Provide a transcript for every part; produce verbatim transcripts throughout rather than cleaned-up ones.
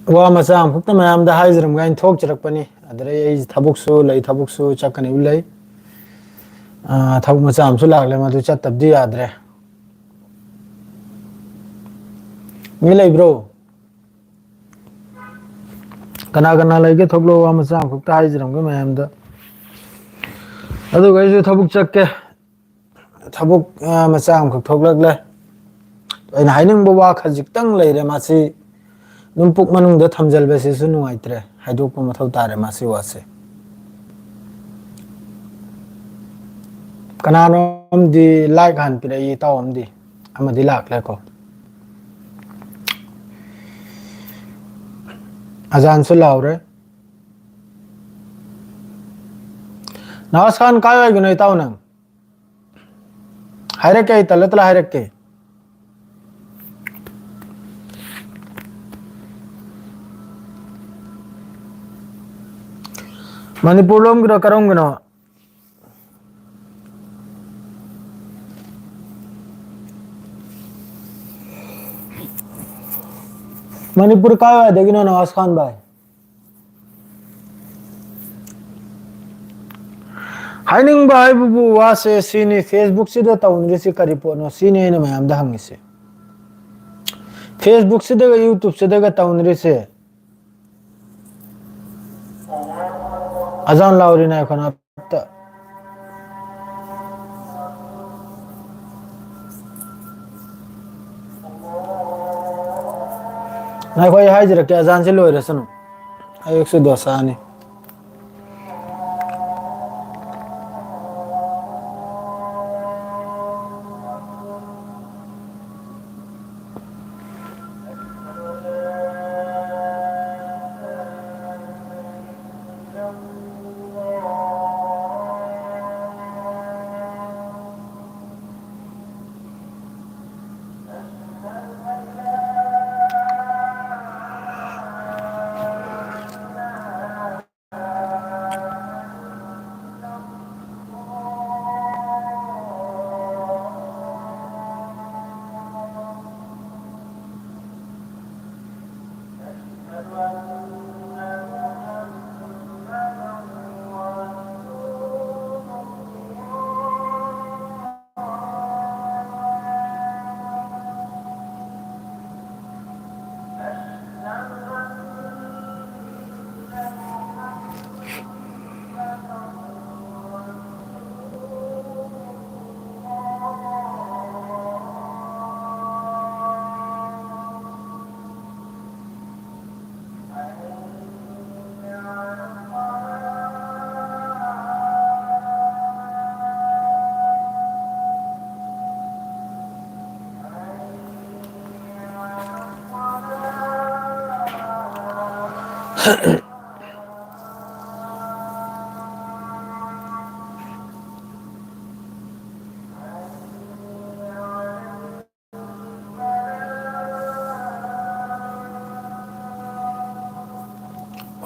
ꯋꯥ ꯃꯆꯥ ꯑꯃꯈꯛꯇ ꯃꯌꯥꯝꯗ ꯍꯥꯏꯖꯔꯝꯒꯦ ꯍꯥꯏꯅ ꯊꯣꯛꯆꯔꯛꯄꯅꯤ꯫ ꯑꯗꯨꯗꯩ ꯑꯩ ꯊꯕꯛꯁꯨ ꯂꯩ, ꯊꯕꯛꯁꯨ ꯆꯠꯀꯅꯤꯕ ꯂꯩ꯫ ꯑꯥ, ꯊꯕꯛ ꯃꯆꯥ ꯑꯃꯁꯨ ꯂꯥꯛꯂꯦ, ꯃꯗꯨ ꯆꯠꯇꯕꯗꯤ ꯌꯥꯗ꯭ꯔꯦ꯫ ꯃꯤ ꯂꯩꯕ꯭ꯔꯣ? ꯀꯅꯥ ꯀꯅꯥ ꯂꯩꯒꯦ? ꯊꯣꯛꯂꯛꯑꯣ, ꯋꯥ ꯃꯆꯥ ꯑꯃꯈꯛꯇ ꯍꯥꯏꯖꯔꯝꯒꯦ ꯃꯌꯥꯝꯗ꯫ ꯑꯗꯨꯒ ꯑꯩꯁꯨ ꯊꯕꯛ ꯆꯠꯀꯦ꯫ ꯊꯕꯛ, ꯑ, ꯃꯆꯥ ꯑꯃꯈꯛ ꯊꯣꯛꯂꯛꯂꯦ꯫ ꯑꯩꯅ ꯍꯥꯏꯅꯤꯡꯕ ꯋꯥ ꯈꯖꯤꯛꯇꯪ ꯂꯩꯔꯦ, ꯃꯁꯤ ꯑꯗꯨꯝ ꯄꯨꯛ ꯃꯅꯨꯡꯗ ꯊꯝꯖꯤꯟꯕꯁꯤꯁꯨ ꯅꯨꯡꯉꯥꯏꯇ꯭ꯔꯦ, ꯍꯥꯏꯗꯣꯛꯄ ꯃꯊꯧ ꯇꯥꯔꯦ ꯃꯁꯤ ꯋꯥꯁꯦ꯫ ꯀꯅꯥꯅꯣ ꯑꯃꯗꯤ like ꯍꯥꯟꯅ ꯄꯤꯔꯛꯏ, ꯏꯇꯥꯎ ꯑꯃꯗꯤ, ꯑꯃꯗꯤ ꯂꯥꯛꯂꯦꯀꯣ꯫ ꯑꯖꯥꯟꯁꯨ ꯂꯥꯎꯔꯦ꯫ ꯅꯋꯥꯖ ꯈꯥꯟ, ꯀꯥꯏ ꯋꯥꯏꯒꯤꯅꯣ ꯏꯇꯥꯎ ꯅꯪ? ꯍꯥꯏꯔꯛꯀꯦ, ꯑꯩ ꯇꯠꯂ ꯇꯠꯂ ꯍꯥꯏꯔꯛꯀꯦ꯫ ꯃꯅꯤꯄꯨꯔ ꯂꯣꯝꯒꯤꯔꯣ, ꯀꯔꯣꯝꯒꯤꯅꯣ? ꯃꯅꯤꯄꯨꯔ ꯀꯥꯏꯋꯥꯏꯗꯒꯤꯅꯣ ꯅꯋꯥꯖ ꯈꯥꯟ ꯚꯥꯏ? ꯍꯥꯏꯅꯤꯡꯕ ꯍꯥꯏꯕꯕꯨ ꯋꯥꯁꯦ ꯁꯤꯅꯤ, Facebook-ꯁꯤꯗ ꯇꯧꯅꯔꯤꯁꯤ ꯀꯔꯤ ꯄꯣꯠꯅꯣ? ꯁꯤꯅꯤ ꯑꯩꯅ ꯃꯌꯥꯝꯗ ꯍꯪꯉꯤꯁꯦ꯫ Facebook-ꯁꯤꯗꯒ, YouTube-ꯁꯤꯗꯒ ꯇꯧꯅꯔꯤꯁꯦ꯫ ꯑꯖꯥꯟ ꯂꯥꯎꯔꯤ ꯅꯥꯏꯈꯣ ꯅꯥꯞꯇ꯫ ꯉꯥꯏꯈꯣ, ꯑꯩ ꯍꯥꯏꯖꯔꯛꯀꯦ, ꯑꯖꯥꯟꯁꯦ ꯂꯣꯏꯔꯁꯅꯨ꯫ ꯑꯌꯨꯛꯁꯨ ꯗꯣꯁꯥꯅꯤ꯫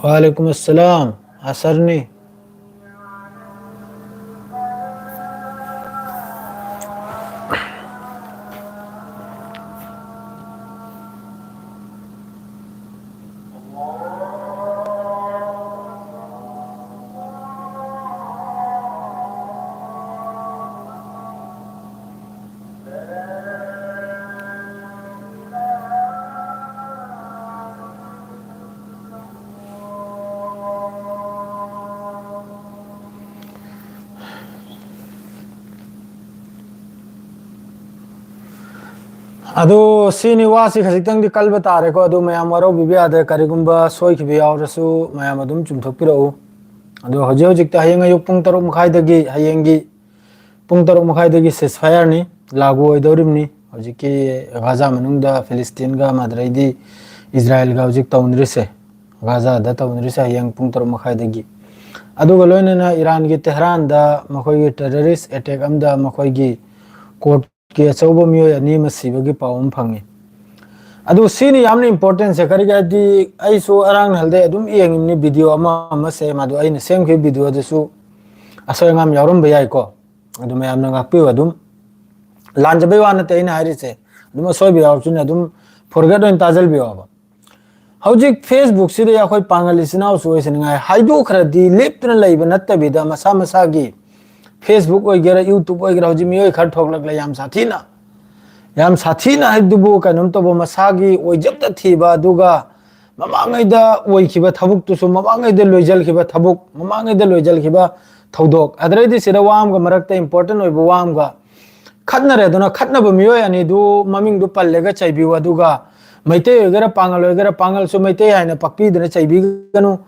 वालेकुम अस्सलाम, असर नहीं। ꯑꯗꯣ ꯁꯤꯅꯤ ꯋꯥꯁꯤ ꯈꯖꯤꯛꯇꯪꯗꯤ ꯀꯜꯕ ꯇꯥꯔꯦꯀꯣ꯫ ꯑꯗꯨ ꯃꯌꯥꯝ ꯋꯥꯔꯧꯕꯤꯕ ꯌꯥꯗ꯭ꯔꯦ꯫ ꯀꯔꯤꯒꯨꯝꯕ ꯁꯣꯏꯈꯤꯕ ꯌꯥꯎꯔꯁꯨ ꯃꯌꯥꯝ ꯑꯗꯨꯝ ꯆꯨꯝꯊꯣꯛꯄꯤꯔꯛꯎ꯫ ꯑꯗꯣ ꯍꯧꯖꯤꯛ ꯍꯧꯖꯤꯛꯇ ꯍꯌꯦꯡ ꯑꯌꯨꯛ ꯄꯨꯡ ꯇꯔꯨꯛ ꯃꯈꯥꯏꯗꯒꯤ, ꯍꯌꯦꯡꯒꯤ ꯄꯨꯡ ꯇꯔꯨꯛ ꯃꯈꯥꯏꯗꯒꯤ ceasefire ꯅꯤ, ꯂꯥꯒꯨ ꯑꯣꯏꯗꯧꯔꯤꯕꯅꯤ꯫ ꯍꯧꯖꯤꯛꯀꯤ ꯒꯥꯖꯥ ꯃꯅꯨꯡꯗ ꯐꯤꯂꯤꯁꯇꯤꯟꯒ ꯃꯗ꯭ꯔꯩꯗꯤ ꯏꯖꯔꯥꯏꯜꯒ ꯍꯧꯖꯤꯛ ꯇꯧꯅꯔꯤꯁꯦ, ꯒꯥꯖꯥꯗ ꯇꯧꯅꯔꯤꯁꯦ ꯍꯌꯦꯡ ꯄꯨꯡ ꯇꯔꯨꯛ ꯃꯈꯥꯏꯗꯒꯤ꯫ ꯑꯗꯨꯒ ꯂꯣꯏꯅꯅ ꯏꯔꯥꯟꯒꯤ ꯇꯦꯍꯔꯥꯟꯗ ꯃꯈꯣꯏꯒꯤ terrorist attack ꯑꯃꯗ ꯃꯈꯣꯏꯒꯤ court ꯀꯤ ꯑꯆꯧꯕ ꯃꯤꯑꯣꯏ ꯑꯅꯤ ꯑꯃ ꯁꯤꯕꯒꯤ ꯄꯥꯎ ꯑꯃ ꯐꯪꯉꯤ꯫ ꯑꯗꯨ ꯁꯤꯅꯤ ꯌꯥꯝꯅ important ꯁꯦ꯫ ꯀꯔꯤꯒꯤ ꯍꯥꯏꯗꯤ, ꯑꯩꯁꯨ ꯑꯔꯥꯡ ꯅꯍꯜꯗꯩ ꯑꯗꯨꯝ ꯌꯦꯡꯉꯤꯕꯅꯤ video ꯑꯃ ꯑꯃꯁꯦ, ꯃꯗꯨ ꯑꯩꯅ ꯁꯦꯝꯈꯤꯕ video ꯗꯨꯁꯨ ꯑꯁꯣꯏ ꯑꯉꯥꯝ ꯌꯥꯎꯔꯝꯕ ꯌꯥꯏꯀꯣ꯫ ꯑꯗꯨ ꯃꯌꯥꯝꯅ ꯉꯥꯛꯄꯤꯌꯨ꯫ ꯑꯗꯨꯝ ꯂꯥꯟꯖꯕꯩ ꯋꯥ ꯅꯠꯇꯦ ꯑꯩꯅ ꯍꯥꯏꯔꯤꯁꯦ, ꯑꯗꯨꯝ ꯑꯁꯣꯏꯕ ꯌꯥꯎꯔꯁꯨꯅꯦ, ꯑꯗꯨꯝ forget ꯑꯣꯏꯅ ꯇꯥꯖꯜꯕꯤꯌꯣꯕ꯫ ꯍꯧꯖꯤꯛ Facebook ꯁꯤꯗ ꯑꯩꯈꯣꯏ ꯄꯥꯡꯒꯜ ꯏꯆꯤꯟ ꯏꯅꯥꯎꯁꯨ ꯑꯣꯏꯁꯅꯤꯡꯉꯥꯏ ꯍꯥꯏꯗꯣꯛꯈ꯭ꯔꯗꯤ ꯂꯦꯞꯇꯅ ꯂꯩꯕ ꯅꯠꯇꯕꯤꯗ, ꯃꯁꯥ ꯃꯁꯥꯒꯤ Facebook ꯑꯣꯏꯒꯦꯔꯥ, YouTube ꯑꯣꯏꯒꯦꯔꯥ, ꯍꯧꯖꯤꯛ ꯃꯤꯑꯣꯏ ꯈꯔ ꯊꯣꯛꯂꯛꯂꯦ, ꯌꯥꯝ ꯁꯥꯊꯤꯅ, ꯌꯥꯝ ꯁꯥꯊꯤꯅ ꯍꯥꯏꯕꯗꯨꯕꯨ, ꯀꯩꯅꯣꯝ ꯇꯧꯕ, ꯃꯁꯥꯒꯤ ꯑꯣꯏꯖꯕꯇ ꯊꯤꯕ, ꯑꯗꯨꯒ ꯃꯃꯥꯡꯉꯩꯗ ꯑꯣꯏꯈꯤꯕ ꯊꯕꯛꯇꯨꯁꯨ, ꯃꯃꯥꯡꯉꯩꯗ ꯂꯣꯏꯖꯜꯈꯤꯕ ꯊꯕꯛ, ꯃꯃꯥꯡꯉꯩꯗ ꯂꯣꯏꯖꯜꯈꯤꯕ ꯊꯧꯗꯣꯛ, ꯑꯗꯩꯗꯤ ꯁꯤꯗ ꯋꯥ ꯑꯃꯒ, ꯃꯔꯛꯇ important ꯑꯣꯏꯕ ꯋꯥ ꯑꯃꯒ, ꯈꯠꯅꯔꯦ꯫ ꯑꯗꯨꯅ ꯈꯠꯅꯕ ꯃꯤꯑꯣꯏ ꯑꯅꯤꯗꯨ ꯃꯃꯤꯡꯗꯨ ꯄꯜꯂꯒ ꯆꯩꯕꯤꯌꯨ, ꯑꯗꯨꯒ ꯃꯩꯇꯩ ꯑꯣꯏꯒꯦꯔꯥ, ꯄꯥꯡꯒꯜ ꯑꯣꯏꯒꯦꯔꯥ, ꯄꯥꯡꯒꯜꯁꯨ ꯃꯩꯇꯩ ꯍꯥꯏꯅ ꯄꯛꯄꯤꯗꯅ ꯆꯩꯕꯤꯒꯅꯨ,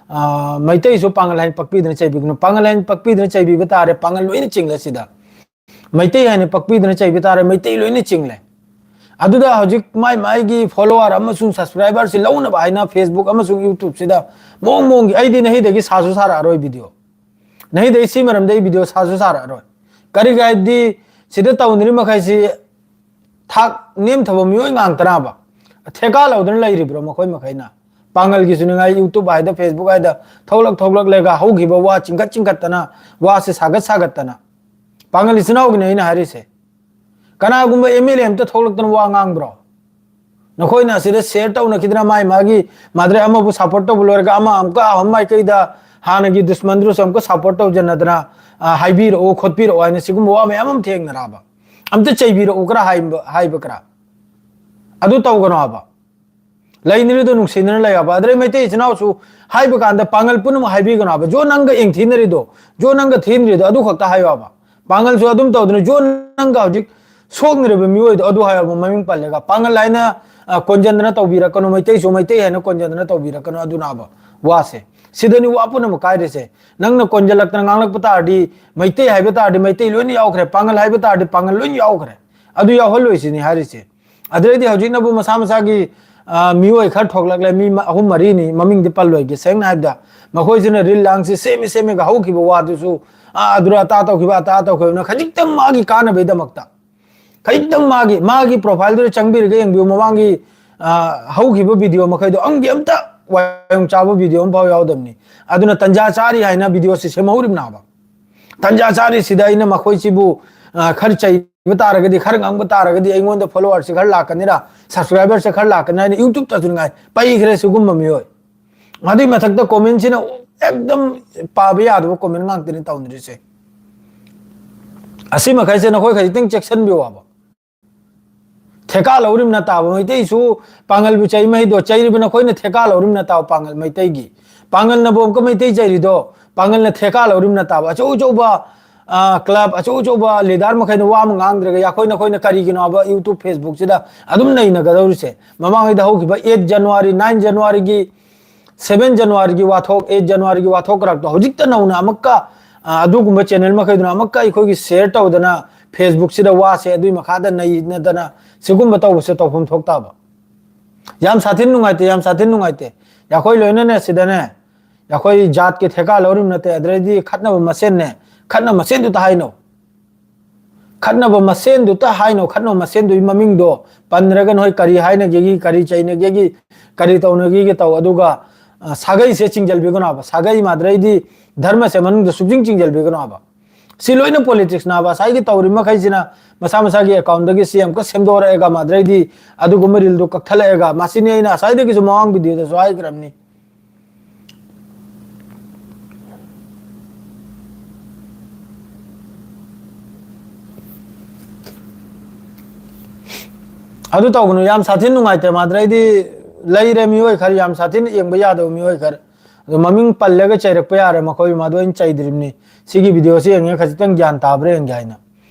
ꯑ, ꯃꯩꯇꯩꯁꯨ ꯄꯥꯡꯒꯜ ꯍꯥꯏꯅ ꯄꯛꯄꯤꯗꯅ ꯆꯩꯕꯤꯒꯅꯨ꯫ ꯄꯥꯡꯒꯜ ꯍꯥꯏꯅ ꯄꯛꯄꯤꯗꯅ ꯆꯩꯕꯤꯕ ꯇꯥꯔꯦ, ꯄꯥꯡꯒꯜ ꯂꯣꯏꯅ ꯆꯤꯡꯂꯦ ꯁꯤꯗ꯫ ꯃꯩꯇꯩ ꯍꯥꯏꯅ ꯄꯛꯄꯤꯗꯅ ꯆꯩꯕꯤ ꯇꯥꯔꯦ, ꯃꯩꯇꯩ ꯂꯣꯏꯅ ꯆꯤꯡꯂꯦ꯫ ꯑꯗꯨꯗ ꯍꯧꯖꯤꯛ ꯃꯥꯏ ꯃꯥꯏꯒꯤ follower ꯑꯃꯁꯨꯡ subscriber ꯁꯤ ꯂꯧꯅꯕ ꯍꯥꯏꯅ Facebook ꯑꯃꯁꯨꯡ YouTube ꯁꯤꯗ ꯃꯑꯣꯡ ꯃꯑꯣꯡꯒꯤ, ꯑꯩꯗꯤ ꯅꯍꯤꯗꯒꯤ ꯁꯥꯁꯨ ꯁꯥꯔꯛꯑꯔꯣꯏ video꯫ ꯅꯍꯤꯗꯒꯤ ꯁꯤ ꯃꯔꯝꯗ ꯑꯩ video ꯁꯥꯁꯨ ꯁꯥꯔꯛꯑꯔꯣꯏ꯫ ꯀꯔꯤꯒꯤ ꯍꯥꯏꯕꯗꯤ ꯁꯤꯗ ꯇꯧꯅꯔꯤ ꯃꯈꯩꯁꯤ ꯊꯥꯛ ꯅꯦꯝꯊꯕ ꯃꯤꯑꯣꯏ ꯉꯥꯛꯇꯅꯕ꯫ ꯊꯦꯀꯥ ꯂꯧꯗꯅ ꯂꯩꯔꯤꯕ꯭ꯔꯣ ꯃꯈꯣꯏ ꯃꯈꯩꯅ? ꯄꯥꯡꯒꯜꯒꯤꯁꯨ ꯅꯤꯡꯉꯥꯏ, YouTube ꯍꯥꯏꯗ, Facebook ꯍꯥꯏꯗ ꯊꯣꯛꯂꯛ ꯊꯣꯛꯂꯛꯂꯒ ꯍꯧꯈꯤꯕ ꯋꯥ ꯆꯤꯡꯈꯠ ꯆꯤꯡꯈꯠꯇꯅ, ꯋꯥꯁꯦ ꯁꯥꯒꯠ ꯁꯥꯒꯠꯇꯅ꯫ ꯄꯥꯡꯒꯜ ꯏꯆꯤꯟ ꯏꯅꯥꯎꯒꯤꯅꯦ ꯑꯩꯅ ꯍꯥꯏꯔꯤꯁꯦ꯫ ꯀꯅꯥꯒꯨꯝꯕ MLA ꯑꯝꯇ ꯊꯣꯛꯂꯛꯇꯅ ꯋꯥ ꯉꯥꯡꯕ꯭ꯔꯣ? ꯅꯈꯣꯏꯅ ꯑꯁꯤꯗ share ꯇꯧꯅꯈꯤꯗꯅ, ꯃꯥꯏ ꯃꯥꯒꯤ ꯃꯥꯗ꯭ꯔꯦ ꯑꯃꯕꯨ support ꯇꯧꯕ ꯂꯣꯏꯔꯒ ꯑꯃ ꯑꯃꯨꯛꯀ ꯑꯍꯨꯝ ꯃꯥꯏꯀꯩꯗ ꯍꯥꯟꯅꯒꯤ ꯗꯨꯁꯃꯟꯗꯨꯁꯨ ꯑꯃꯨꯛꯀ support ꯇꯧꯖꯅꯗꯅ, ꯑ, ꯍꯥꯏꯕꯤꯔꯛꯑꯣ, ꯈꯣꯠꯄꯤꯔꯛꯑꯣ ꯍꯥꯏꯅ ꯁꯤꯒꯨꯝꯕ ꯋꯥ ꯃꯌꯥꯝ ꯑꯃ ꯊꯦꯡꯅꯔꯛꯑꯕ꯫ ꯑꯝꯇ ꯆꯩꯕꯤꯔꯛꯎ ꯈꯔ ꯍꯥꯏꯕ, ꯍꯥꯏꯕ ꯈꯔ꯫ ꯑꯗꯨ ꯇꯧꯒꯅꯣ ꯍꯥꯏꯕ꯫ ꯂꯩꯅꯔꯤꯗꯣ ꯅꯨꯡꯁꯤꯅꯅ ꯂꯩꯌꯣ ꯍꯥꯏꯕ꯫ ꯑꯗꯩ ꯃꯩꯇꯩ ꯏꯆꯤꯟ ꯏꯅꯥꯎꯁꯨ ꯍꯥꯏꯕ ꯀꯥꯟꯗ ꯄꯥꯡꯒꯜ ꯄꯨꯝꯅꯃꯛ ꯍꯥꯏꯕꯤꯒꯅꯣ ꯍꯥꯏꯕ꯫ ꯖꯣ ꯅꯪꯒ ꯌꯦꯡꯊꯤꯅꯔꯤꯗꯣ, ꯖꯣ ꯅꯪꯒ ꯊꯤꯅꯔꯤꯗꯣ, ꯑꯗꯨ ꯈꯛꯇ ꯍꯥꯏꯌꯣ ꯍꯥꯏꯕ꯫ ꯄꯥꯡꯒꯜꯁꯨ ꯑꯗꯨꯝ ꯇꯧꯗꯅ, ꯖꯣ ꯅꯪꯒ ꯍꯧꯖꯤꯛ ꯁꯣꯛꯅꯔꯤꯕ ꯃꯤꯑꯣꯏꯗꯣ ꯑꯗꯨ ꯍꯥꯏꯌꯣ ꯍꯥꯏꯕ, ꯃꯃꯤꯡ ꯄꯜꯂꯒ꯫ ꯄꯥꯡꯒꯜ ꯍꯥꯏꯅ, ꯑ, ꯀꯣꯟꯖꯟꯗꯅ ꯇꯧꯕꯤꯔꯛꯀꯅꯨ, ꯃꯩꯇꯩꯁꯨ ꯃꯩꯇꯩ ꯍꯥꯏꯅ ꯀꯣꯟꯖꯟꯗꯅ ꯇꯧꯕꯤꯔꯛꯀꯅꯨ, ꯑꯗꯨꯅ ꯍꯥꯏꯕ ꯋꯥꯁꯦ꯫ ꯁꯤꯗꯅꯤ ꯋꯥ ꯄꯨꯝꯅꯃꯛ ꯀꯥꯏꯔꯤꯁꯦ꯫ ꯅꯪꯅ ꯀꯣꯟꯖꯜꯂꯛꯇꯅ ꯉꯥꯡꯂꯛꯄ ꯇꯥꯔꯗꯤ, ꯃꯩꯇꯩ ꯍꯥꯏꯕ ꯇꯥꯔꯗꯤ ꯃꯩꯇꯩ ꯂꯣꯏꯅ ꯌꯥꯎꯈ꯭ꯔꯦ, ꯄꯥꯡꯒꯜ ꯍꯥꯏꯕ ꯇꯥꯔꯗꯤ ꯄꯥꯡꯒꯜ ꯂꯣꯏꯅ ꯌꯥꯎꯈ꯭ꯔꯦ꯫ ꯑꯗꯨ ꯌꯥꯎꯍꯜꯂꯣꯏꯁꯤꯅꯤ ꯍꯥꯏꯔꯤꯁꯦ꯫ ꯑꯗꯨꯗꯩꯗꯤ ꯍꯧꯖꯤꯛꯅꯕꯨ ꯃꯁꯥ ꯃꯁꯥꯒꯤ, ꯑ, ꯃꯤꯑꯣꯏ ꯈꯔ ꯊꯣꯛꯂꯛꯂꯦ, ꯃꯤ ꯃ-, ꯑꯍꯨꯝ ꯃꯔꯤꯅꯤ, ꯃꯃꯤꯡꯗꯤ ꯄꯜꯂꯣꯏꯒꯦ, ꯁꯦꯡꯅ ꯍꯥꯏꯕꯗ꯫ ꯃꯈꯣꯏꯁꯤꯅ reel ꯂꯥꯡꯁꯤ ꯁꯦꯝꯃꯤ ꯁꯦꯝꯃꯤꯒ ꯍꯧꯈꯤꯕ ꯋꯥꯗꯨꯁꯨ, ꯑ, ꯑꯗꯨꯔ ꯑꯇꯥ ꯇꯧꯈꯤꯕ, ꯑꯇꯥ ꯇꯧꯈꯤꯕꯅ ꯈꯖꯤꯛꯇꯪ ꯃꯥꯒꯤ ꯀꯥꯟꯅꯕꯒꯤꯗꯃꯛꯇ, ꯈꯖꯤꯛꯇꯪ ꯃꯥꯒꯤ, ꯃꯥꯒꯤ profile ꯗꯨꯗ ꯆꯪꯕꯤꯔꯒ ꯌꯦꯡꯕꯤꯌꯨ, ꯃꯃꯥꯡꯒꯤ, ꯑ, ꯍꯧꯈꯤꯕ video ꯃꯈꯩꯗꯣ ꯑꯃꯒꯤ ꯑꯝꯇ ꯋꯥꯌꯣꯡ ꯆꯥꯕ video ꯑꯃꯐꯥꯎ ꯌꯥꯎꯗꯕꯅꯤ꯫ ꯑꯗꯨꯅ ꯇꯟꯖꯥ ꯆꯥꯔꯤ ꯍꯥꯏꯅ video ꯁꯤ ꯁꯦꯝꯍꯧꯔꯤꯕꯅꯦꯕ꯫ ꯇꯟꯖꯥ ꯆꯥꯔꯤꯁꯤꯗ ꯑꯩꯅ ꯃꯈꯣꯏꯁꯤꯕꯨ, ꯑ, ꯈꯔ ꯆꯩ ꯏꯕ ꯇꯥꯔꯒꯗꯤ, ꯈꯔ ꯉꯥꯡꯕ ꯇꯥꯔꯒꯗꯤ ꯑꯩꯉꯣꯟꯗ followerꯁꯦ ꯈꯔ ꯂꯥꯛꯀꯅꯤꯔꯥ, subscriberꯁꯦ ꯈꯔ ꯂꯥꯛꯀꯅꯤ ꯍꯥꯏꯅ YouTubeꯇꯁꯨ ꯉꯥꯏ ꯄꯩꯈ꯭ꯔꯦ ꯁꯤꯒꯨꯝꯕ ꯃꯤꯑꯣꯏ꯫ ꯑꯗꯨꯏ ꯃꯊꯛꯇ commentꯁꯤꯅ ꯑꯦꯛꯗꯝ ꯄꯥꯕ ꯌꯥꯗꯕ comment ꯉꯥꯛꯇꯅꯤ ꯇꯧꯅꯔꯤꯁꯦ꯫ ꯑꯁꯤ ꯃꯈꯩꯁꯦ ꯅꯈꯣꯏ ꯈꯖꯤꯛꯇꯪ ꯆꯦꯛꯁꯤꯟꯕꯤꯌꯣ ꯍꯥꯏꯕ꯫ ꯊꯦꯀꯥ ꯂꯧꯔꯤꯕ ꯅꯠꯇꯕ ꯃꯩꯇꯩꯁꯨ ꯄꯥꯡꯒꯜꯕꯨ ꯆꯩ ꯃꯍꯩꯗꯣ ꯆꯩꯔꯤꯕ ꯅꯈꯣꯏꯅ ꯊꯦꯀꯥ ꯂꯧꯔꯤꯕ ꯅꯠꯇꯕ ꯄꯥꯡꯒꯜ ꯃꯩꯇꯩꯒꯤ꯫ ꯄꯥꯡꯒꯜꯅꯕꯨ ꯑꯃꯨꯛꯀ ꯃꯩꯇꯩ ꯆꯩꯔꯤꯗꯣ ꯄꯥꯡꯒꯜꯅ ꯊꯦꯀꯥ ꯂꯧꯔꯤꯕ ꯅꯠꯇꯕ꯫ ꯑꯆꯧ ꯑꯆꯧꯕ, ꯑ, club, ꯑꯆꯧ ꯑꯆꯧꯕ leader ꯃꯈꯩꯅ ꯋꯥ ꯑꯃ ꯉꯥꯡꯗ꯭ꯔꯒ ꯑꯩꯈꯣꯏ ꯅꯈꯣꯏꯅ ꯀꯔꯤꯒꯤꯅꯣ ꯍꯥꯏꯕ YouTube, Facebookꯁꯤꯗ ꯑꯗꯨꯝ ꯅꯩꯅꯒꯗꯧꯔꯤꯁꯦ꯫ ꯃꯃꯥꯡꯉꯩꯗ ꯍꯧꯈꯤꯕ eight January, nine Januaryꯒꯤ, seven Januaryꯒꯤ ꯋꯥꯊꯣꯛ, eight Januaryꯒꯤ ꯋꯥꯊꯣꯛ ꯀꯔꯛꯇꯣ ꯍꯧꯖꯤꯛꯇ ꯅꯧꯅ ꯑꯃꯨꯛꯀ, ꯑ, ꯑꯗꯨꯒꯨꯝꯕ channel ꯃꯈꯩꯗꯨꯅ ꯑꯃꯨꯛꯀ ꯑꯩꯈꯣꯏꯒꯤ share ꯇꯧꯗꯅ Facebookꯁꯤꯗ ꯋꯥꯁꯦ ꯑꯗꯨꯏ ꯃꯈꯥꯗ ꯅꯩꯅꯗꯅ ꯁꯤꯒꯨꯝꯕ ꯇꯧꯕꯁꯦ ꯇꯧꯐꯝ ꯊꯣꯛꯇꯕ꯫ ꯌꯥꯝ ꯁꯥꯊꯤꯅ ꯅꯨꯡꯉꯥꯏꯇꯦ, ꯌꯥꯝ ꯁꯥꯊꯤꯅ ꯅꯨꯡꯉꯥꯏꯇꯦ꯫ ꯑꯩꯈꯣꯏ ꯂꯣꯏꯅꯅꯦ ꯁꯤꯗꯅꯦ, ꯑꯩꯈꯣꯏ ꯖꯥꯠꯀꯤ ꯊꯦꯀꯥ ꯂꯧꯔꯤꯕ ꯅꯠꯇꯦ, ꯑꯗꯨꯗꯩꯗꯤ ꯈꯠꯅꯕ ꯃꯁꯦꯟꯅꯦ, ꯈꯠꯅ ꯃꯁꯦꯟꯗꯨꯇ ꯍꯥꯏꯅꯧ꯫ ꯈꯠꯅꯕ ꯃꯁꯦꯟꯗꯨꯇ ꯍꯥꯏꯅꯧ, ꯈꯠꯅꯕ ꯃꯁꯦꯟꯗꯨꯒꯤ ꯃꯃꯤꯡꯗꯣ ꯄꯟꯗ꯭ꯔꯒ ꯅꯣꯏ ꯀꯔꯤ ꯍꯥꯏꯅꯒꯦꯒꯤ, ꯀꯔꯤ ꯆꯩꯅꯒꯦꯒꯤ, ꯀꯔꯤ ꯇꯧꯅꯒꯦꯒꯤ ꯇꯧ꯫ ꯑꯗꯨꯒ, ꯑ, ꯁꯥꯒꯩꯁꯦ ꯆꯤꯡꯖꯜꯕꯤꯒꯅꯣ ꯍꯥꯏꯕ꯫ ꯁꯥꯒꯩ ꯃꯥꯗ꯭ꯔꯩꯗꯤ ꯙꯔꯃꯁꯦ ꯃꯅꯨꯡꯗ ꯁꯨꯞꯆꯤꯡ ꯆꯤꯡꯖꯜꯕꯤꯒꯅꯣ ꯍꯥꯏꯕ꯫ ꯁꯤ ꯂꯣꯏꯅ politicsꯅ ꯍꯥꯏꯕ꯫ ꯉꯁꯥꯏꯒꯤ ꯇꯧꯔꯤ ꯃꯈꯩꯁꯤꯅ ꯃꯁꯥ ꯃꯁꯥꯒꯤ accountꯗꯒꯤ ꯁꯤ ꯑꯃꯨꯛꯀ ꯁꯦꯝꯗꯣꯔꯛꯑꯒ ꯃꯥꯗ꯭ꯔꯩꯗꯤ ꯑꯗꯨꯒꯨꯝꯕ reelꯗꯨ ꯀꯛꯊꯠꯂꯛꯑꯒ ꯃꯁꯤꯅꯤ ꯑꯩꯅ ꯉꯁꯥꯏꯗꯒꯤꯁꯨ ꯃꯃꯥꯡ videoꯗꯁꯨ ꯍꯥꯏꯈ꯭ꯔꯕꯅꯤ꯫ ꯑꯗꯨ ꯇꯧꯒꯅꯨ, ꯌꯥꯝ ꯁꯥꯊꯤꯅ ꯅꯨꯡꯉꯥꯏꯇꯦ ꯃꯥꯗ꯭ꯔꯩꯗꯤ꯫ ꯂꯩꯔꯦ ꯃꯤꯑꯣꯏ ꯈꯔ ꯌꯥꯝ ꯁꯥꯊꯤꯅ ꯌꯦꯡꯕ ꯌꯥꯗꯕ ꯃꯤꯑꯣꯏ ꯈꯔ꯫ ꯑꯗꯣ ꯃꯃꯤꯡ ꯄꯜꯂꯒ ꯆꯩꯔꯛꯄ ꯌꯥꯔꯦ, ꯃꯈꯣꯏ ꯃꯗꯨ ꯑꯩꯅ ꯆꯩꯗ꯭ꯔꯤꯕꯅꯤ꯫ ꯁꯤꯒꯤ videoꯁꯤ ꯌꯦꯡꯉꯦ ꯈꯖꯤꯛꯇꯪ ꯒ꯭ꯌꯥꯟ ꯇꯥꯕ꯭ꯔꯥ ꯌꯦꯡꯒꯦ ꯍꯥꯏꯅ꯫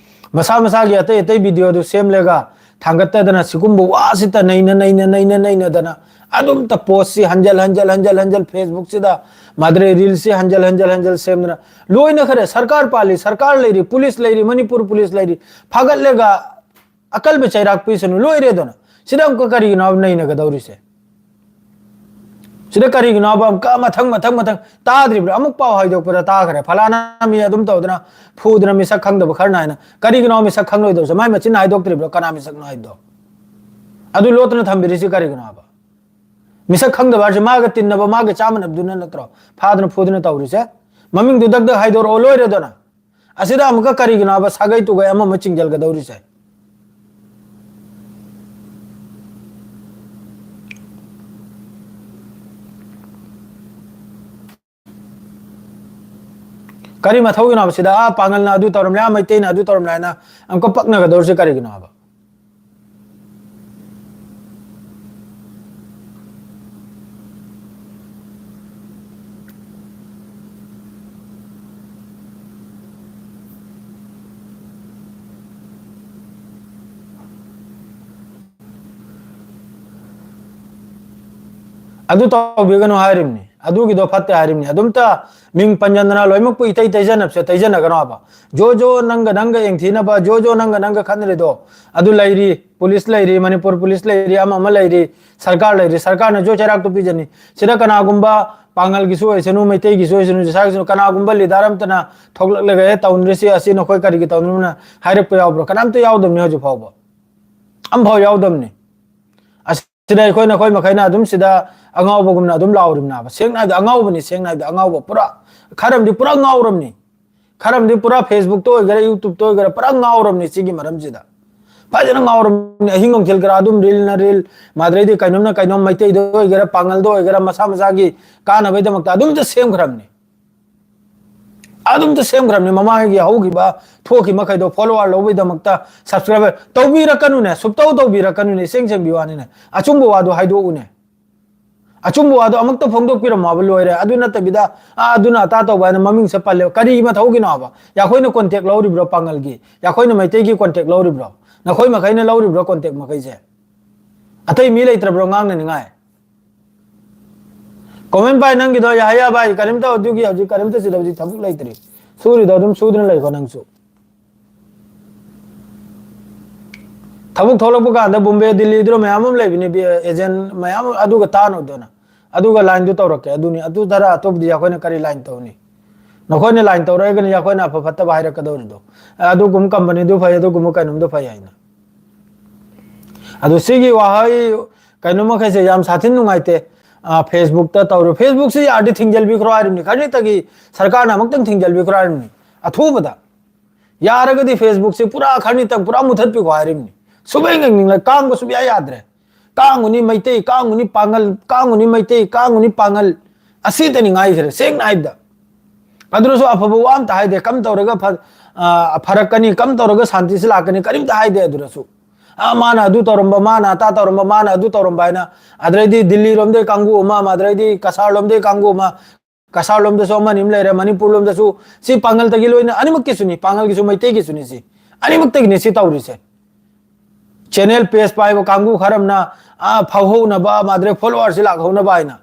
ꯃꯁꯥ ꯃꯁꯥꯒꯤ ꯑꯇꯩ ꯑꯇꯩ videoꯗꯨ ꯁꯦꯝꯂꯒ ꯊꯥꯡꯒꯠꯇꯗꯅ ꯁꯤꯒꯨꯝꯕ ꯋꯥꯁꯤꯇ ꯅꯩꯅ, ꯅꯩꯅ, ꯅꯩꯅ, ꯅꯩꯅꯗꯅ ꯑꯗꯨꯝꯇ postꯁꯤ ꯍꯟꯖꯜ, ꯍꯟꯖꯜ, ꯍꯟꯖꯜ, ꯍꯟꯖꯜ Facebookꯁꯤꯗ ꯃꯥꯗ꯭ꯔꯩ reelsꯁꯤ ꯍꯟꯖꯜ, ꯍꯟꯖꯜ, ꯍꯟꯖꯜ ꯁꯦꯝꯗꯅ ꯂꯣꯏꯅ ꯈꯔꯦ꯫ ꯁꯔꯀꯥꯔ ꯄꯥꯜꯂꯤ, ꯁꯔꯀꯥꯔ ꯂꯩꯔꯤ, police ꯂꯩꯔꯤ, ꯃꯅꯤꯄꯨꯔ police ꯂꯩꯔꯤ, ꯐꯥꯒꯠꯂꯒ ꯑꯀꯜꯕ ꯆꯩꯔꯥꯛ ꯄꯤꯁꯅꯨ, ꯂꯣꯏꯔꯦꯗꯅ꯫ ꯁꯤꯗ ꯑꯃꯨꯛꯀ ꯀꯔꯤꯒꯤꯅꯣ ꯍꯥꯏꯕ ꯅꯩꯅꯒꯗꯧꯔꯤꯁꯦ? ꯁꯤꯗ ꯀꯔꯤꯒꯤꯅꯣ ꯍꯥꯏꯕ ꯑꯃꯨꯛꯀ ꯃꯊꯪ, ꯃꯊꯪ, ꯃꯊꯪ ꯇꯥꯗ꯭ꯔꯤꯕ꯭ꯔꯥ? ꯑꯃꯨꯛ ꯄꯥꯎ ꯍꯥꯏꯗꯣꯛꯄꯗ ꯇꯥꯈ꯭ꯔꯦ, ꯐꯂꯥꯅ ꯃꯤ ꯑꯗꯨꯝ ꯇꯧꯗꯅ ꯐꯨꯗꯅ ꯃꯤꯁꯛ ꯈꯪꯗꯕ ꯈꯔꯅ ꯍꯥꯏꯅ꯫ ꯀꯔꯤꯒꯤꯅꯣ ꯃꯤꯁꯛ ꯈꯪꯂꯣꯏꯗꯧꯁꯦ? ꯃꯥꯏ ꯃꯆꯤꯟꯅ ꯍꯥꯏꯗꯣꯛꯇ꯭ꯔꯤꯕ꯭ꯔꯥ ꯀꯅꯥ ꯃꯤꯁꯛꯅꯣ ꯍꯥꯏꯕꯗꯣ? ꯑꯗꯨ ꯂꯣꯠꯇꯅ ꯊꯝꯕꯤꯔꯤꯁꯤ ꯀꯔꯤꯒꯤꯅꯣ ꯍꯥꯏꯕ? ꯃꯤꯁꯛ ꯈꯪꯗꯕ ꯍꯥꯏꯁꯦ ꯃꯥꯒ ꯇꯤꯟꯅꯕ, ꯃꯥꯒ ꯆꯥꯃꯤꯟꯅꯕꯗꯨꯅ ꯅꯠꯇ꯭ꯔꯣ ꯐꯥꯗꯅ ꯐꯨꯗꯅ ꯇꯧꯔꯤꯁꯦ? ꯃꯃꯤꯡꯗꯨ ꯗꯛ ꯗꯛ ꯍꯥꯏꯗꯣꯔꯛꯑꯣ, ꯂꯣꯏꯔꯦꯗꯅ꯫ ꯑꯁꯤꯗ ꯑꯃꯨꯛꯀ ꯀꯔꯤꯒꯤꯅꯣ ꯍꯥꯏꯕ ꯁꯥꯒꯩ ꯇꯨꯒꯩ ꯑꯃ ꯑꯃ ꯆꯤꯡꯁꯤꯟꯒꯗꯧꯔꯤꯁꯦ? ꯀꯔꯤ ꯃꯊꯧꯒꯤꯅꯣ ꯍꯥꯏꯕ ꯁꯤꯗ? ꯑꯥ, ꯄꯥꯡꯒꯜꯅ ꯑꯗꯨ ꯇꯧꯔꯝꯂꯦ, ꯑꯥ, ꯃꯩꯇꯩꯅ ꯑꯗꯨ ꯇꯧꯔꯝꯂꯦ ꯍꯥꯏꯅ ꯑꯃꯨꯛꯀ ꯄꯛꯅꯒꯗꯧꯔꯤꯁꯦ ꯀꯔꯤꯒꯤꯅꯣ ꯍꯥꯏꯕ? ꯑꯗꯨ ꯇꯧꯕꯤꯒꯅꯨ ꯍꯥꯏꯔꯤꯕꯅꯤ, ꯑꯗꯨꯒꯤꯗꯣ ꯐꯠꯇꯦ ꯍꯥꯏꯔꯤꯕꯅꯤ꯫ ꯑꯗꯨꯝꯇ ꯃꯤꯡ ꯄꯟꯖꯟꯗꯅ ꯂꯣꯏꯅꯃꯛꯄꯨ ꯏꯇꯩ ꯇꯩꯖꯅꯕꯁꯦ ꯇꯩꯖꯅꯒꯅꯣ ꯍꯥꯏꯕ꯫ ꯖꯣ ꯖꯣ ꯅꯪꯒ ꯅꯪꯒ ꯌꯦꯡꯊꯤꯅꯕ, ꯖꯣ ꯖꯣ ꯅꯪꯒ ꯅꯪꯒ ꯈꯠꯅꯔꯤꯗꯣ, ꯑꯗꯨ ꯂꯩꯔꯤ, ꯄꯨꯂꯤꯁ ꯂꯩꯔꯤ, ꯃꯅꯤꯄꯨꯔ ꯄꯨꯂꯤꯁ ꯂꯩꯔꯤ, ꯑꯃ ꯑꯃ ꯂꯩꯔꯤ, ꯁꯔꯀꯥꯔ ꯂꯩꯔꯤ, ꯁꯔꯀꯥꯔꯅꯁꯨ ꯆꯩꯔꯥꯛꯇꯨ ꯄꯤꯖꯅꯤ꯫ ꯁꯤꯗ ꯀꯅꯥꯒꯨꯝꯕ ꯄꯥꯡꯒꯜꯒꯤꯁꯨ ꯑꯣꯏꯁꯅꯨ, ꯃꯩꯇꯩꯒꯤꯁꯨ ꯑꯣꯏꯁꯅꯨ, ꯖꯤꯁꯥꯒꯤꯁꯨ ꯀꯅꯥꯒꯨꯝꯕ ꯂꯤꯗꯔ ꯑꯃꯇꯅ ꯊꯣꯛꯂꯛꯂꯒ, "ꯑꯦ, ꯇꯧꯅꯔꯤꯁꯤ ꯑꯁꯤ ꯅꯈꯣꯏ ꯀꯔꯤꯒꯤ ꯇꯧꯅꯔꯤꯕꯅꯣ?" ꯍꯥꯏꯔꯛꯄ ꯌꯥꯎꯕ꯭ꯔꯣ? ꯀꯅꯥꯝꯇ ꯌꯥꯎꯗꯕꯅꯤ ꯍꯧꯖꯤꯛ ꯐꯥꯎꯕ꯫ ꯑꯝꯐꯥꯎ ꯌꯥꯎꯗꯕꯅꯤ꯫ ꯑꯁꯤꯗ ꯑꯩꯈꯣꯏ ꯅꯈꯣꯏ ꯃꯈꯩꯅ ꯑꯗꯨꯝ ꯁꯤꯗ ꯑꯉꯥꯎꯕꯒꯨꯝꯅ ꯑꯗꯨꯝ ꯂꯥꯎꯔꯤꯕꯅꯦꯕ꯫ ꯁꯦꯡꯅ ꯍꯥꯏꯕꯗ ꯑꯉꯥꯎꯕꯅꯤ, ꯁꯦꯡꯅ ꯍꯥꯏꯕꯗ ꯑꯉꯥꯎꯕ꯫ ꯄꯨꯔꯥ, ꯈꯔ ꯑꯃꯗꯤ ꯄꯨꯔꯥ ꯉꯥꯎꯔꯝꯅꯤ꯫ ꯈꯔ ꯑꯃꯗꯤ ꯄꯨꯔꯥ Facebook-ꯇ ꯑꯣꯏꯒꯦꯔꯥ, YouTube-ꯇ ꯑꯣꯏꯒꯦꯔꯥ, ꯄꯨꯔꯥ ꯉꯥꯎꯔꯝꯅꯤ ꯁꯤꯒꯤ ꯃꯔꯝꯁꯤꯗ꯫ ꯐꯖꯅ ꯉꯥꯎꯔꯝꯅꯤ꯫ ꯑꯍꯤꯡ ꯅꯨꯡꯊꯤꯜ ꯈꯔ ꯑꯗꯨꯝ ꯔꯤꯜꯅ ꯔꯤꯜ, ꯃꯥꯗ꯭ꯔꯩꯗꯤ ꯀꯩꯅꯣꯝꯅ ꯀꯩꯅꯣꯝ, ꯃꯩꯇꯩꯗ ꯑꯣꯏꯒꯦꯔꯥ, ꯄꯥꯡꯒꯜꯗ ꯑꯣꯏꯒꯦꯔꯥ, ꯃꯁꯥ ꯃꯁꯥꯒꯤ ꯀꯥꯟꯅꯕꯒꯤꯗꯃꯛꯇ ꯑꯗꯨꯝꯇ ꯁꯦꯝꯈ꯭ꯔꯕꯅꯤ꯫ ꯑꯗꯨꯝꯇ ꯁꯦꯝꯈ꯭ꯔꯕꯅꯤ꯫ ꯃꯃꯥꯡꯒꯤ ꯍꯧꯈꯤꯕ ꯊꯣꯛꯈꯤꯕ ꯃꯈꯩꯗꯣ follower ꯂꯧꯕꯒꯤꯗꯃꯛꯇ, subscriber ꯇꯧꯕꯤꯔꯛꯀꯅꯨꯅꯦ, ꯁꯨꯞꯇꯧ ꯇꯧꯕꯤꯔꯛꯀꯅꯨꯅꯦ, ꯏꯁꯦꯡ ꯁꯦꯡꯕꯤꯌꯨ ꯋꯥꯅꯤꯅꯦ꯫ ꯑꯆꯨꯝꯕ ꯋꯥꯗꯣ ꯍꯥꯏꯗꯣꯛꯎꯅꯦ꯫ ꯑꯆꯨꯝꯕ ꯋꯥꯗꯣ ꯑꯃꯨꯛꯇ ꯐꯣꯡꯗꯣꯛꯄꯤꯔꯝꯃꯣ ꯍꯥꯏꯕ, ꯂꯣꯏꯔꯦ꯫ ꯑꯗꯨ ꯅꯠꯇꯕꯤꯗ, ꯑꯥ, ꯑꯗꯨꯅ ꯑꯇꯥ ꯇꯧꯕ ꯍꯥꯏꯅ ꯃꯃꯤꯡꯁꯦ ꯄꯜꯂꯦꯕ꯫ ꯀꯔꯤ ꯃꯊꯧꯒꯤꯅꯣ ꯍꯥꯏꯕ? ꯌꯥꯈꯣꯏꯅ contact ꯂꯧꯔꯤꯕ꯭ꯔꯣ ꯄꯥꯡꯒꯜꯒꯤ? ꯌꯥꯈꯣꯏꯅ ꯃꯩꯇꯩꯒꯤ contact ꯂꯧꯔꯤꯕ꯭ꯔꯣ? ꯅꯈꯣꯏ ꯃꯈꯩꯅ ꯂꯧꯔꯤꯕ꯭ꯔꯣ contact ꯃꯈꯩꯁꯦ? ꯑꯇꯩ ꯃꯤ ꯂꯩꯇ꯭ꯔꯕ꯭ꯔꯣ ꯉꯥꯡꯅꯅꯤꯡꯉꯥꯏ? Comment ꯚꯥꯏ, ꯅꯪꯒꯤꯗꯣ ꯌꯥꯍꯌꯥ ꯚꯥꯏ, ꯀꯔꯤꯝꯇ ꯑꯗꯨꯒꯤ ꯍꯧꯖꯤꯛ ꯀꯔꯤꯝꯇ ꯁꯤꯗ ꯍꯧꯖꯤꯛ ꯊꯕꯛ ꯂꯩꯇ꯭ꯔꯤ꯫ ꯁꯨꯔꯤꯗꯣ ꯑꯗꯨꯝ ꯁꯨꯗꯨꯅ ꯂꯩꯀꯣ ꯅꯪꯁꯨ꯫ ꯊꯕꯛ ꯊꯣꯛꯂꯛꯄ ꯀꯥꯟꯗ ꯕꯣꯝꯕꯦ, ꯗꯤꯜꯂꯤꯗꯨꯔ ꯃꯌꯥꯝ ꯑꯃ ꯂꯩꯕꯅꯤ, ꯕꯤ-, agent ꯃꯌꯥꯝ ꯑꯃ, ꯑꯗꯨꯒ ꯇꯥꯟꯅꯧꯗꯅ꯫ ꯑꯗꯨꯒ line-ꯗꯨ ꯇꯧꯔꯛꯀꯦ꯫ ꯑꯗꯨꯅꯤ, ꯑꯗꯨ ꯅꯠꯇ꯭ꯔ ꯑꯇꯣꯞꯄꯗꯤ ꯑꯩꯈꯣꯏꯅ ꯀꯔꯤ line ꯇꯧꯅꯤ? ꯅꯈꯣꯏꯅ line ꯇꯧꯔꯛꯑꯒꯅ ꯑꯩꯈꯣꯏꯅ ꯑꯐ ꯐꯠꯇꯕ ꯍꯥꯏꯔꯛꯀꯗꯧꯔꯤꯗꯣ꯫ ꯑꯗꯨꯒꯨꯝꯕ company-ꯗꯨ ꯐꯩ, ꯑꯗꯨꯒꯨꯝꯕ ꯀꯩꯅꯣꯝꯗꯨ ꯐꯩ ꯍꯥꯏꯅ꯫ ꯑꯗꯨ ꯁꯤꯒꯤ ꯋꯥꯍꯩ ꯀꯩꯅꯣ ꯃꯈꯩꯁꯦ ꯌꯥꯝ ꯁꯥꯊꯤꯅ ꯅꯨꯡꯉꯥꯏꯇꯦ꯫ ꯑ, Facebook-ꯇ ꯇꯧꯔꯣ꯫ Facebook-ꯁꯤ ꯌꯥꯔꯗꯤ ꯊꯤꯡꯖꯤꯜꯕꯤꯈ꯭ꯔꯣ ꯍꯥꯏꯔꯤꯕꯅꯤ꯫ ꯈꯖꯤꯛꯇꯒꯤ ꯁꯔꯀꯥꯔꯅ ꯑꯃꯨꯛꯇꯪ ꯊꯤꯡꯖꯤꯜꯕꯤꯈ꯭ꯔꯣ ꯍꯥꯏꯔꯤꯕꯅꯤ꯫ ꯑꯊꯨꯕꯗ꯫ ꯌꯥꯔꯒꯗꯤ Facebookꯁꯦ ꯄꯨꯔꯥ ꯈꯔꯅꯤꯇꯪ ꯄꯨꯔꯥ ꯃꯨꯊꯠꯄꯤꯈꯣ ꯍꯥꯏꯔꯤꯕꯅꯤ꯫ ꯁꯨꯛꯌꯦꯡ ꯌꯦꯡꯅꯤꯡꯂ-, ꯀꯥꯡꯕ ꯁꯨꯛꯌꯥ ꯌꯥꯗ꯭ꯔꯦ꯫ ꯀꯥꯡꯕꯨꯅꯤ ꯃꯩꯇꯩ, ꯀꯥꯡꯕꯨꯅꯤ ꯄꯥꯡꯒꯜ, ꯀꯥꯡꯕꯨꯅꯤ ꯃꯩꯇꯩ, ꯀꯥꯡꯕꯨꯅꯤ ꯄꯥꯡꯒꯜ꯫ ꯑꯁꯤꯇꯅꯤ ꯉꯥꯏꯈ꯭ꯔꯦ, ꯁꯦꯡꯅ ꯍꯥꯏꯕꯗ꯫ ꯑꯗꯨꯅꯁꯨ ꯑꯐꯕ ꯋꯥ ꯑꯝꯇ ꯍꯥꯏꯗꯦ꯫ ꯀꯝ ꯇꯧꯔꯒ ꯐ-, ꯑ, ꯐꯔꯛꯀꯅꯤ, ꯀꯝ ꯇꯧꯔꯒ ꯁꯥꯟꯇꯤꯁꯤ ꯂꯥꯛꯀꯅꯤ, ꯀꯔꯤꯝꯇ ꯍꯥꯏꯗꯦ ꯑꯗꯨꯗꯁꯨ꯫ ꯑ, ꯃꯥꯅ ꯑꯗꯨ ꯇꯧꯔꯝꯕ, ꯃꯥꯅ ꯑꯇꯥ ꯇꯧꯔꯝꯕ, ꯃꯥꯅ ꯑꯗꯨ ꯇꯧꯔꯝꯕ ꯍꯥꯏꯅ꯫ ꯑꯗꯩꯗꯤ ꯗꯤꯜꯂꯤ ꯂꯣꯝꯗꯩ ꯀꯥꯡꯕꯨ ꯑꯃ, ꯑꯗꯩꯗꯤ ꯀꯁꯥꯔ ꯂꯣꯝꯗꯩ ꯀꯥꯡꯕꯨ ꯑꯃ, ꯀꯁꯥꯔ ꯂꯣꯝꯗꯁꯨ ꯑꯃꯅꯤ ꯑꯃ ꯂꯩꯔꯦ, ꯃꯅꯤꯄꯨꯔ ꯂꯣꯝꯗꯁꯨ꯫ ꯁꯤ ꯄꯥꯡꯒꯜꯗꯒꯤ ꯂꯣꯏꯅ, ꯑꯅꯤꯃꯛꯀꯤꯁꯨꯅꯤ, ꯄꯥꯡꯒꯜꯒꯤꯁꯨ ꯃꯩꯇꯩꯒꯤꯁꯨꯅꯤ ꯁꯤ꯫ ꯑꯅꯤꯃꯛꯇꯒꯤꯅꯤ ꯁꯤ ꯇꯧꯔꯤꯁꯦ꯫ Channel page ꯄꯥꯏꯕ ꯀꯥꯡꯕꯨ ꯈꯔ ꯑꯃꯅ, ꯑ, ꯐꯥꯎꯍꯧꯅꯕ, ꯃꯥꯗ꯭ꯔꯦ followerꯁꯤ ꯂꯥꯛꯍꯧꯅꯕ ꯍꯥꯏꯅ꯫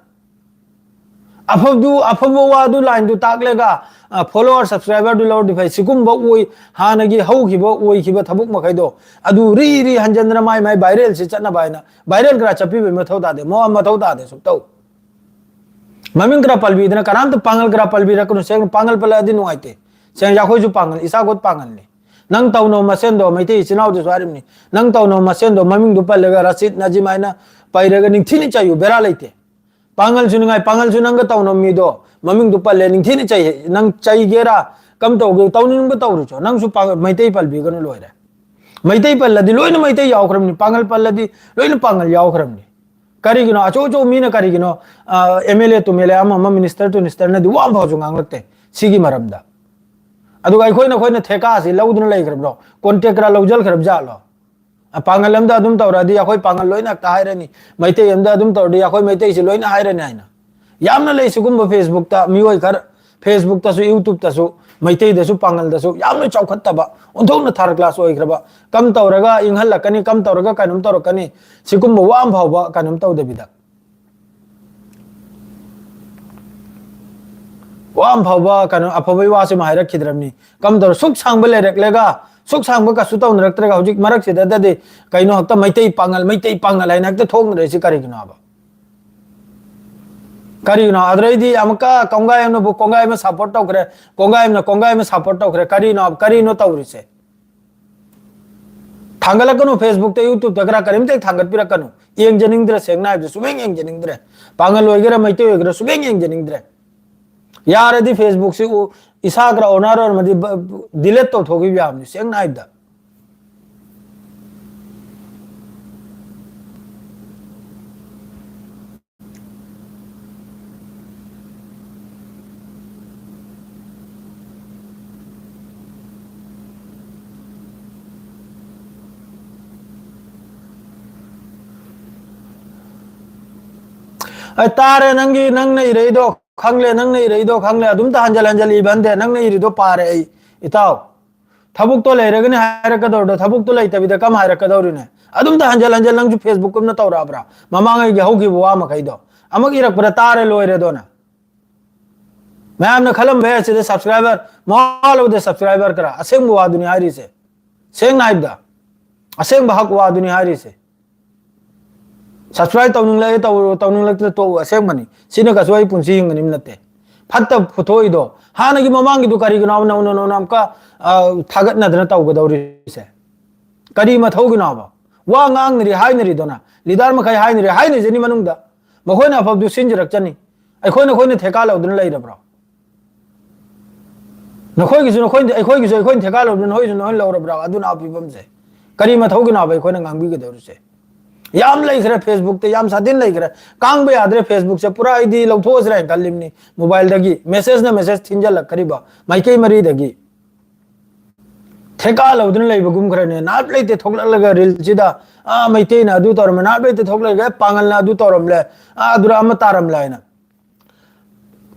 ꯑꯐꯕꯗꯨ, ꯑꯐꯕ ꯋꯥꯗꯨ lineꯗꯨ ꯇꯥꯛꯂꯒ, ꯑ, follower subscriberꯗꯨ ꯂꯧꯔꯗꯤ ꯐꯩ꯫ ꯁꯤꯒꯨꯝꯕ ꯑꯣꯏ-, ꯍꯥꯟꯅꯒꯤ ꯍꯧꯈꯤꯕ ꯑꯣꯏꯈꯤꯕ ꯊꯕꯛ ꯃꯈꯩꯗꯣ ꯑꯗꯨ ꯔꯤ ꯔꯤ ꯍꯟꯖꯟꯗꯅ ꯃꯥꯏ ꯃꯥꯏ viralꯁꯤ ꯆꯠꯅꯕ ꯍꯥꯏꯅ꯫ Viral ꯈꯔ ꯆꯠꯄꯤꯕꯒꯤ ꯃꯊꯧ ꯇꯥꯗꯦ, ꯃꯋꯥ ꯃꯊꯧ ꯇꯥꯗꯦ ꯁꯨꯛꯇꯧ꯫ ꯃꯃꯤꯡ ꯈꯔ ꯄꯜꯕꯤꯗꯅ ꯀꯅꯥꯝꯇ ꯄꯥꯡꯒꯜ ꯈꯔ ꯄꯜꯕꯤꯔꯛꯀꯅꯨ꯫ ꯁꯦꯡꯅ ꯄꯥꯡꯒꯜ ꯄꯜꯂꯛꯑꯗꯤ ꯅꯨꯡꯉꯥꯏꯇꯦ꯫ ꯁꯦꯡꯅ ꯑꯩꯈꯣꯏꯁꯨ ꯄꯥꯡꯒꯜ, ꯏꯁꯥꯒꯣꯠ ꯄꯥꯡꯒꯜꯅꯤ꯫ ꯅꯪ ꯇꯧꯅꯕ ꯃꯁꯦꯟꯗꯣ, ꯃꯩꯇꯩ ꯏꯆꯤꯟ ꯏꯅꯥꯎꯗꯁꯨ ꯍꯥꯏꯔꯤꯕꯅꯤ, ꯅꯪ ꯇꯧꯅꯕ ꯃꯁꯦꯟꯗꯣ ꯃꯃꯤꯡꯗꯣ ꯄꯜꯂꯒ ꯔꯁꯤꯠ ꯅꯖꯤꯝ ꯍꯥꯏꯅ ꯄꯩꯔꯒ ꯅꯤꯡꯊꯤꯅ ꯆꯩꯌꯨ, ꯕꯦꯔꯥ ꯂꯩꯇꯦ꯫ ꯄꯥꯡꯒꯜꯁꯨ ꯅꯤꯡꯉꯥꯏ, ꯄꯥꯡꯒꯜꯁꯨ ꯅꯪꯒ ꯇꯧꯅꯕ ꯃꯤꯗꯣ ꯃꯃꯤꯡꯗꯣ ꯄꯜꯂꯦ, ꯅꯤꯡꯊꯤꯅ ꯆꯩ, ꯅꯪ ꯆꯩꯒꯦꯔꯥ ꯀꯝ ꯇꯧꯒꯦ, ꯇꯧꯅꯤꯡꯕ ꯇꯧꯔꯨꯆꯣ, ꯅꯪꯁꯨ ꯄꯥꯡ-, ꯃꯩꯇꯩ ꯄꯜꯕꯤꯒꯅꯨ, ꯂꯣꯏꯔꯦ꯫ ꯃꯩꯇꯩ ꯄꯜꯂꯗꯤ ꯂꯣꯏꯅ ꯃꯩꯇꯩ ꯌꯥꯎꯈ꯭ꯔꯕꯅꯤ, ꯄꯥꯡꯒꯜ ꯄꯜꯂꯗꯤ ꯂꯣꯏꯅ ꯄꯥꯡꯒꯜ ꯌꯥꯎꯈ꯭ꯔꯕꯅꯤ꯫ ꯀꯔꯤꯒꯤꯅꯣ ꯑꯆꯧ ꯑꯆꯧꯕ ꯃꯤꯅ ꯀꯔꯤꯒꯤꯅꯣ, ꯑ, MLA ꯇꯨ MLA ꯑꯃ ꯑꯃ minister ꯇꯨ ministerꯅꯗꯤ ꯋꯥ ꯑꯃ ꯐꯥꯎꯁꯨ ꯉꯥꯡꯂꯛꯇꯦ ꯁꯤꯒꯤ ꯃꯔꯝꯗ? ꯑꯗꯨꯒ ꯑꯩꯈꯣꯏꯅ, ꯑꯩꯈꯣꯏꯅ ꯊꯦꯀꯥꯁꯤ ꯂꯧꯗꯨꯅ ꯂꯩꯈ꯭ꯔꯕ꯭ꯔꯣ? Contract ꯈꯔ ꯂꯧꯖꯈ꯭ꯔꯕ ꯖꯥꯠꯂꯣ? ꯑ, ꯄꯥꯡꯒꯜ ꯑꯝꯗ ꯑꯗꯨꯝ ꯇꯧꯔꯗꯤ ꯑꯩꯈꯣꯏ ꯄꯥꯡꯒꯜ ꯂꯣꯏꯅ ꯍꯦꯛꯇ ꯍꯥꯏꯔꯅꯤ, ꯃꯩꯇꯩ ꯑꯝꯗ ꯑꯗꯨꯝ ꯇꯧꯔꯗꯤ ꯑꯩꯈꯣꯏ ꯃꯩꯇꯩꯁꯤ ꯂꯣꯏꯅ ꯍꯥꯏꯔꯅꯤ ꯍꯥꯏꯅ꯫ ꯌꯥꯝꯅ ꯂꯩ ꯁꯤꯒꯨꯝꯕ Facebookꯇ ꯃꯤꯑꯣꯏ ꯈꯔ, Facebookꯇꯁꯨ YouTubeꯇꯁꯨ ꯃꯩꯇꯩꯗꯁꯨ ꯄꯥꯡꯒꯜꯗꯁꯨ ꯌꯥꯝꯅ ꯆꯥꯎꯈꯠꯇꯕ, ꯑꯣꯟꯊꯣꯛꯅ third class ꯑꯣꯏꯈ꯭ꯔꯕ, ꯀꯝ ꯇꯧꯔꯒ ꯏꯪꯍꯜꯂꯛꯀꯅꯤ, ꯀꯝ ꯇꯧꯔꯒ ꯀꯩꯅꯣꯝ ꯇꯧꯔꯛꯀꯅꯤ, ꯁꯤꯒꯨꯝꯕ ꯋꯥ ꯑꯃ ꯐꯥꯎꯕ ꯀꯩꯅꯣꯝ ꯇꯧꯗꯕꯤꯗ꯫ ꯋꯥ ꯑꯃ ꯐꯥꯎꯕ ꯀꯩꯅꯣ ꯑꯐꯕꯒꯤ ꯋꯥꯁꯤ ꯑꯃ ꯍꯥꯏꯔꯛꯈꯤꯗ꯭ꯔꯕꯅꯤ꯫ ꯀꯝ ꯇꯧꯔ ꯁꯨꯛ ꯁꯥꯡꯕ ꯂꯩꯔꯛꯂꯒ, ꯁꯨꯛ ꯁꯥꯡꯕ ꯀꯩꯁꯨ ꯇꯧꯅꯔꯛꯇ꯭ꯔꯒ ꯍꯧꯖꯤꯛ ꯃꯔꯛꯁꯤꯗꯗꯗꯤ ꯀꯩꯅꯣ ꯍꯦꯛꯇ ꯃꯩꯇꯩ ꯄꯥꯡꯒꯜ, ꯃꯩꯇꯩ ꯄꯥꯡꯒꯜ ꯍꯥꯏꯅ ꯍꯦꯛꯇ ꯊꯣꯛꯅꯔꯛꯏꯁꯤ ꯀꯔꯤꯒꯤꯅꯣꯕ? ꯀꯔꯤꯒꯤꯅꯣ? ꯑꯗꯨꯗꯩꯗꯤ ꯑꯃꯨꯛꯀ ꯀꯣꯡꯒꯥꯏ ꯑꯃꯅꯕꯨ ꯀꯣꯡꯒꯥꯏ ꯑꯃ support ꯇꯧꯈ꯭ꯔꯦ, ꯀꯣꯡꯒꯥꯏ ꯑꯃꯅ ꯀꯣꯡꯒꯥꯏ ꯑꯃ support ꯇꯧꯈ꯭ꯔꯦ꯫ ꯀꯔꯤꯅꯣ, ꯀꯔꯤꯅꯣ ꯇꯧꯔꯤꯁꯦ? ꯊꯥꯡꯒꯠꯂꯛꯀꯅꯨ Facebookꯇ, YouTubeꯇ ꯈꯔ ꯀꯔꯤꯝꯇ ꯍꯦꯛ ꯊꯥꯡꯒꯠꯄꯤꯔꯛꯀꯅꯨ꯫ ꯌꯦꯡꯖꯅꯤꯡꯗ꯭ꯔꯦ, ꯁꯦꯡꯅ ꯍꯥꯏꯕꯗ ꯁꯨꯛꯌꯦꯡ ꯌꯦꯡꯖꯅꯤꯡꯗ꯭ꯔꯦ꯫ ꯄꯥꯡꯒꯜ ꯑꯣꯏꯒꯦꯔꯥ ꯃꯩꯇꯩ ꯑꯣꯏꯒꯦꯔꯥ ꯁꯨꯛꯌꯦꯡ ꯌꯦꯡꯖꯅꯤꯡꯗ꯭ꯔꯦ꯫ ꯌꯥꯔꯗꯤ Facebook ꯁꯤ ꯎ-, ꯏꯁꯥ ꯈꯔ ꯑꯣꯅꯔ ꯑꯣꯏꯔꯝꯃꯗꯤ ꯕ-, delete ꯇꯧꯊꯣꯛꯈꯤꯕ ꯌꯥꯕꯅꯤ, ꯁꯦꯡꯅ ꯍꯥꯏꯕꯗ꯫ ꯑꯩ ꯇꯥꯔꯦ, ꯅꯪꯒꯤ, ꯅꯪꯅ ꯏꯔꯛꯏꯗꯣ ꯈꯪꯂꯦ, ꯅꯪꯅ ꯏꯔꯛꯏꯗꯣ ꯈꯪꯂꯦ꯫ ꯑꯗꯨꯝꯇ ꯍꯟꯖꯤꯜ ꯍꯟꯖꯤꯜ ꯏꯕ ꯍꯟꯗꯦ, ꯅꯪꯅ ꯏꯔꯤꯗꯣ ꯄꯥꯔꯦ ꯑꯩ, ꯏꯇꯥꯎ꯫ ꯊꯕꯛꯇꯣ ꯂꯩꯔꯒꯅꯤ ꯍꯥꯏꯔꯛꯀꯗꯧꯔꯗꯣ, ꯊꯕꯛꯇꯣ ꯂꯩꯇꯕꯤꯗ ꯀꯝ ꯍꯥꯏꯔꯛꯀꯗꯧꯔꯤꯅꯦ? ꯑꯗꯨꯝꯇ ꯍꯟꯖꯤꯜ ꯍꯟꯖꯤꯜ ꯅꯪꯁꯨ Facebook ꯀꯨꯝꯅ ꯇꯧꯔꯛꯑꯕ꯭ꯔꯥ? ꯃꯃꯥꯡꯉꯩꯒꯤ ꯍꯧꯈꯤꯕ ꯋꯥ ꯃꯈꯩꯗꯣ ꯑꯃꯨꯛ ꯏꯔꯛꯄꯗ ꯇꯥꯔꯦ ꯂꯣꯏꯔꯦꯗꯣꯅ꯫ ꯃꯌꯥꯝꯅ ꯈꯜꯂꯝꯕ ꯌꯥꯏ ꯁꯤꯗ subscriber, ꯃꯋꯥ ꯂꯧꯗꯦ subscriber ꯈꯔ꯫ ꯑꯁꯦꯡꯕ ꯋꯥꯗꯨꯅꯤ ꯍꯥꯏꯔꯤꯁꯦ꯫ ꯁꯦꯡꯅ ꯍꯥꯏꯕꯗ, ꯑꯁꯦꯡꯕ ꯍꯛ ꯋꯥꯗꯨꯅꯤ ꯍꯥꯏꯔꯤꯁꯦ꯫ Subscribe ꯇꯧꯅꯤꯡꯂꯛꯑꯦ ꯇꯧꯔꯣ, ꯇꯧꯅꯤꯡꯂꯛꯇ꯭ꯔꯦ ꯇꯣꯛꯎ, ꯑꯁꯦꯡꯕꯅꯤ꯫ ꯁꯤꯅ ꯀꯩꯁꯨ ꯑꯩ ꯄꯨꯟꯁꯤ ꯍꯤꯡꯒꯅꯤꯕ ꯅꯠꯇꯦ꯫ ꯐꯠꯇ ꯄꯨꯊꯣꯛꯏꯗꯣ, ꯍꯥꯟꯅꯒꯤ ꯃꯃꯥꯡꯒꯤꯗꯨ ꯀꯔꯤꯒꯤꯅꯣ ꯅꯧꯅ, ꯅꯧꯅ ꯑꯃꯨꯛꯀ, ꯑ, ꯊꯥꯒꯠꯅꯗꯅ ꯇꯧꯒꯗꯧꯔꯤꯁꯦ? ꯀꯔꯤ ꯃꯊꯧꯒꯤꯅꯣꯕ? ꯋꯥ ꯉꯥꯡꯅꯔꯤ ꯍꯥꯏꯅꯔꯤꯗꯣꯅ, leader ꯃꯈꯩ ꯍꯥꯏꯅꯔꯤ, ꯍꯥꯏꯅꯖꯅꯤ ꯃꯅꯨꯡꯗ꯫ ꯃꯈꯣꯏꯅ ꯑꯐꯕꯗꯨ ꯁꯤꯟꯖꯔꯛꯆꯅꯤ꯫ ꯑꯩꯈꯣꯏꯅ, ꯑꯩꯈꯣꯏꯅ ꯊꯦꯀꯥ ꯂꯧꯗꯨꯅ ꯂꯩꯔꯕ꯭ꯔꯣ? ꯅꯈꯣꯏꯒꯤꯁꯨ ꯅꯈꯣꯏꯅ, ꯑꯩꯈꯣꯏꯒꯤꯁꯨ ꯑꯩꯈꯣꯏꯅ ꯊꯦꯀꯥ ꯂꯧꯗꯨꯅ ꯅꯈꯣꯏꯒꯤꯁꯨ ꯅꯈꯣꯏꯅ ꯂꯧꯔꯕ꯭ꯔꯣ? ꯑꯗꯨꯅ ꯐꯤꯕꯝꯁꯦ꯫ ꯀꯔꯤ ꯃꯊꯧꯒꯤꯅꯣꯕ ꯑꯩꯈꯣꯏꯅ ꯉꯥꯡꯕꯤꯒꯗꯧꯔꯤꯁꯦ? ꯌꯥꯝ ꯂꯩꯈ꯭ꯔꯦ Facebook ꯇ, ꯌꯥꯝ ꯁꯥꯊꯤꯅ ꯂꯩꯈ꯭ꯔꯦ꯫ ꯀꯥꯡꯕ ꯌꯥꯗ꯭ꯔꯦ Facebook ꯁꯦ, ꯄꯨꯔꯥ ꯑꯩꯗꯤ ꯂꯧꯊꯣꯛꯑꯁꯤꯔꯥ ꯍꯥꯏꯅ ꯈꯜꯂꯤꯕꯅꯤ mobile ꯗꯒꯤ꯫ Message ꯅ message ꯊꯤꯟꯖꯜꯂꯛꯀꯔꯤꯕ ꯃꯥꯏꯀꯩ ꯃꯔꯤꯗꯒꯤ꯫ ꯊꯦꯀꯥ ꯂꯧꯗꯨꯅ ꯂꯩꯕꯒꯨꯝ ꯈꯔꯅꯦ꯫ ꯅꯥꯠ ꯂꯩꯇꯦ ꯊꯣꯛꯂꯛꯂꯒ reel ꯁꯤꯗ, "ꯑꯥ, ꯃꯩꯇꯩꯅ ꯑꯗꯨ ꯇꯧꯔꯝꯃꯦ", ꯅꯥꯠ ꯂꯩꯇꯦ ꯊꯣꯛꯂꯛꯂꯒ, "ꯑꯦ, ꯄꯥꯡꯒꯜꯅ ꯑꯗꯨ ꯇꯧꯔꯝꯂꯦ, ꯑꯥ, ꯑꯗꯨꯔ ꯑꯃ ꯇꯥꯔꯝꯂꯦ" ꯍꯥꯏꯅ꯫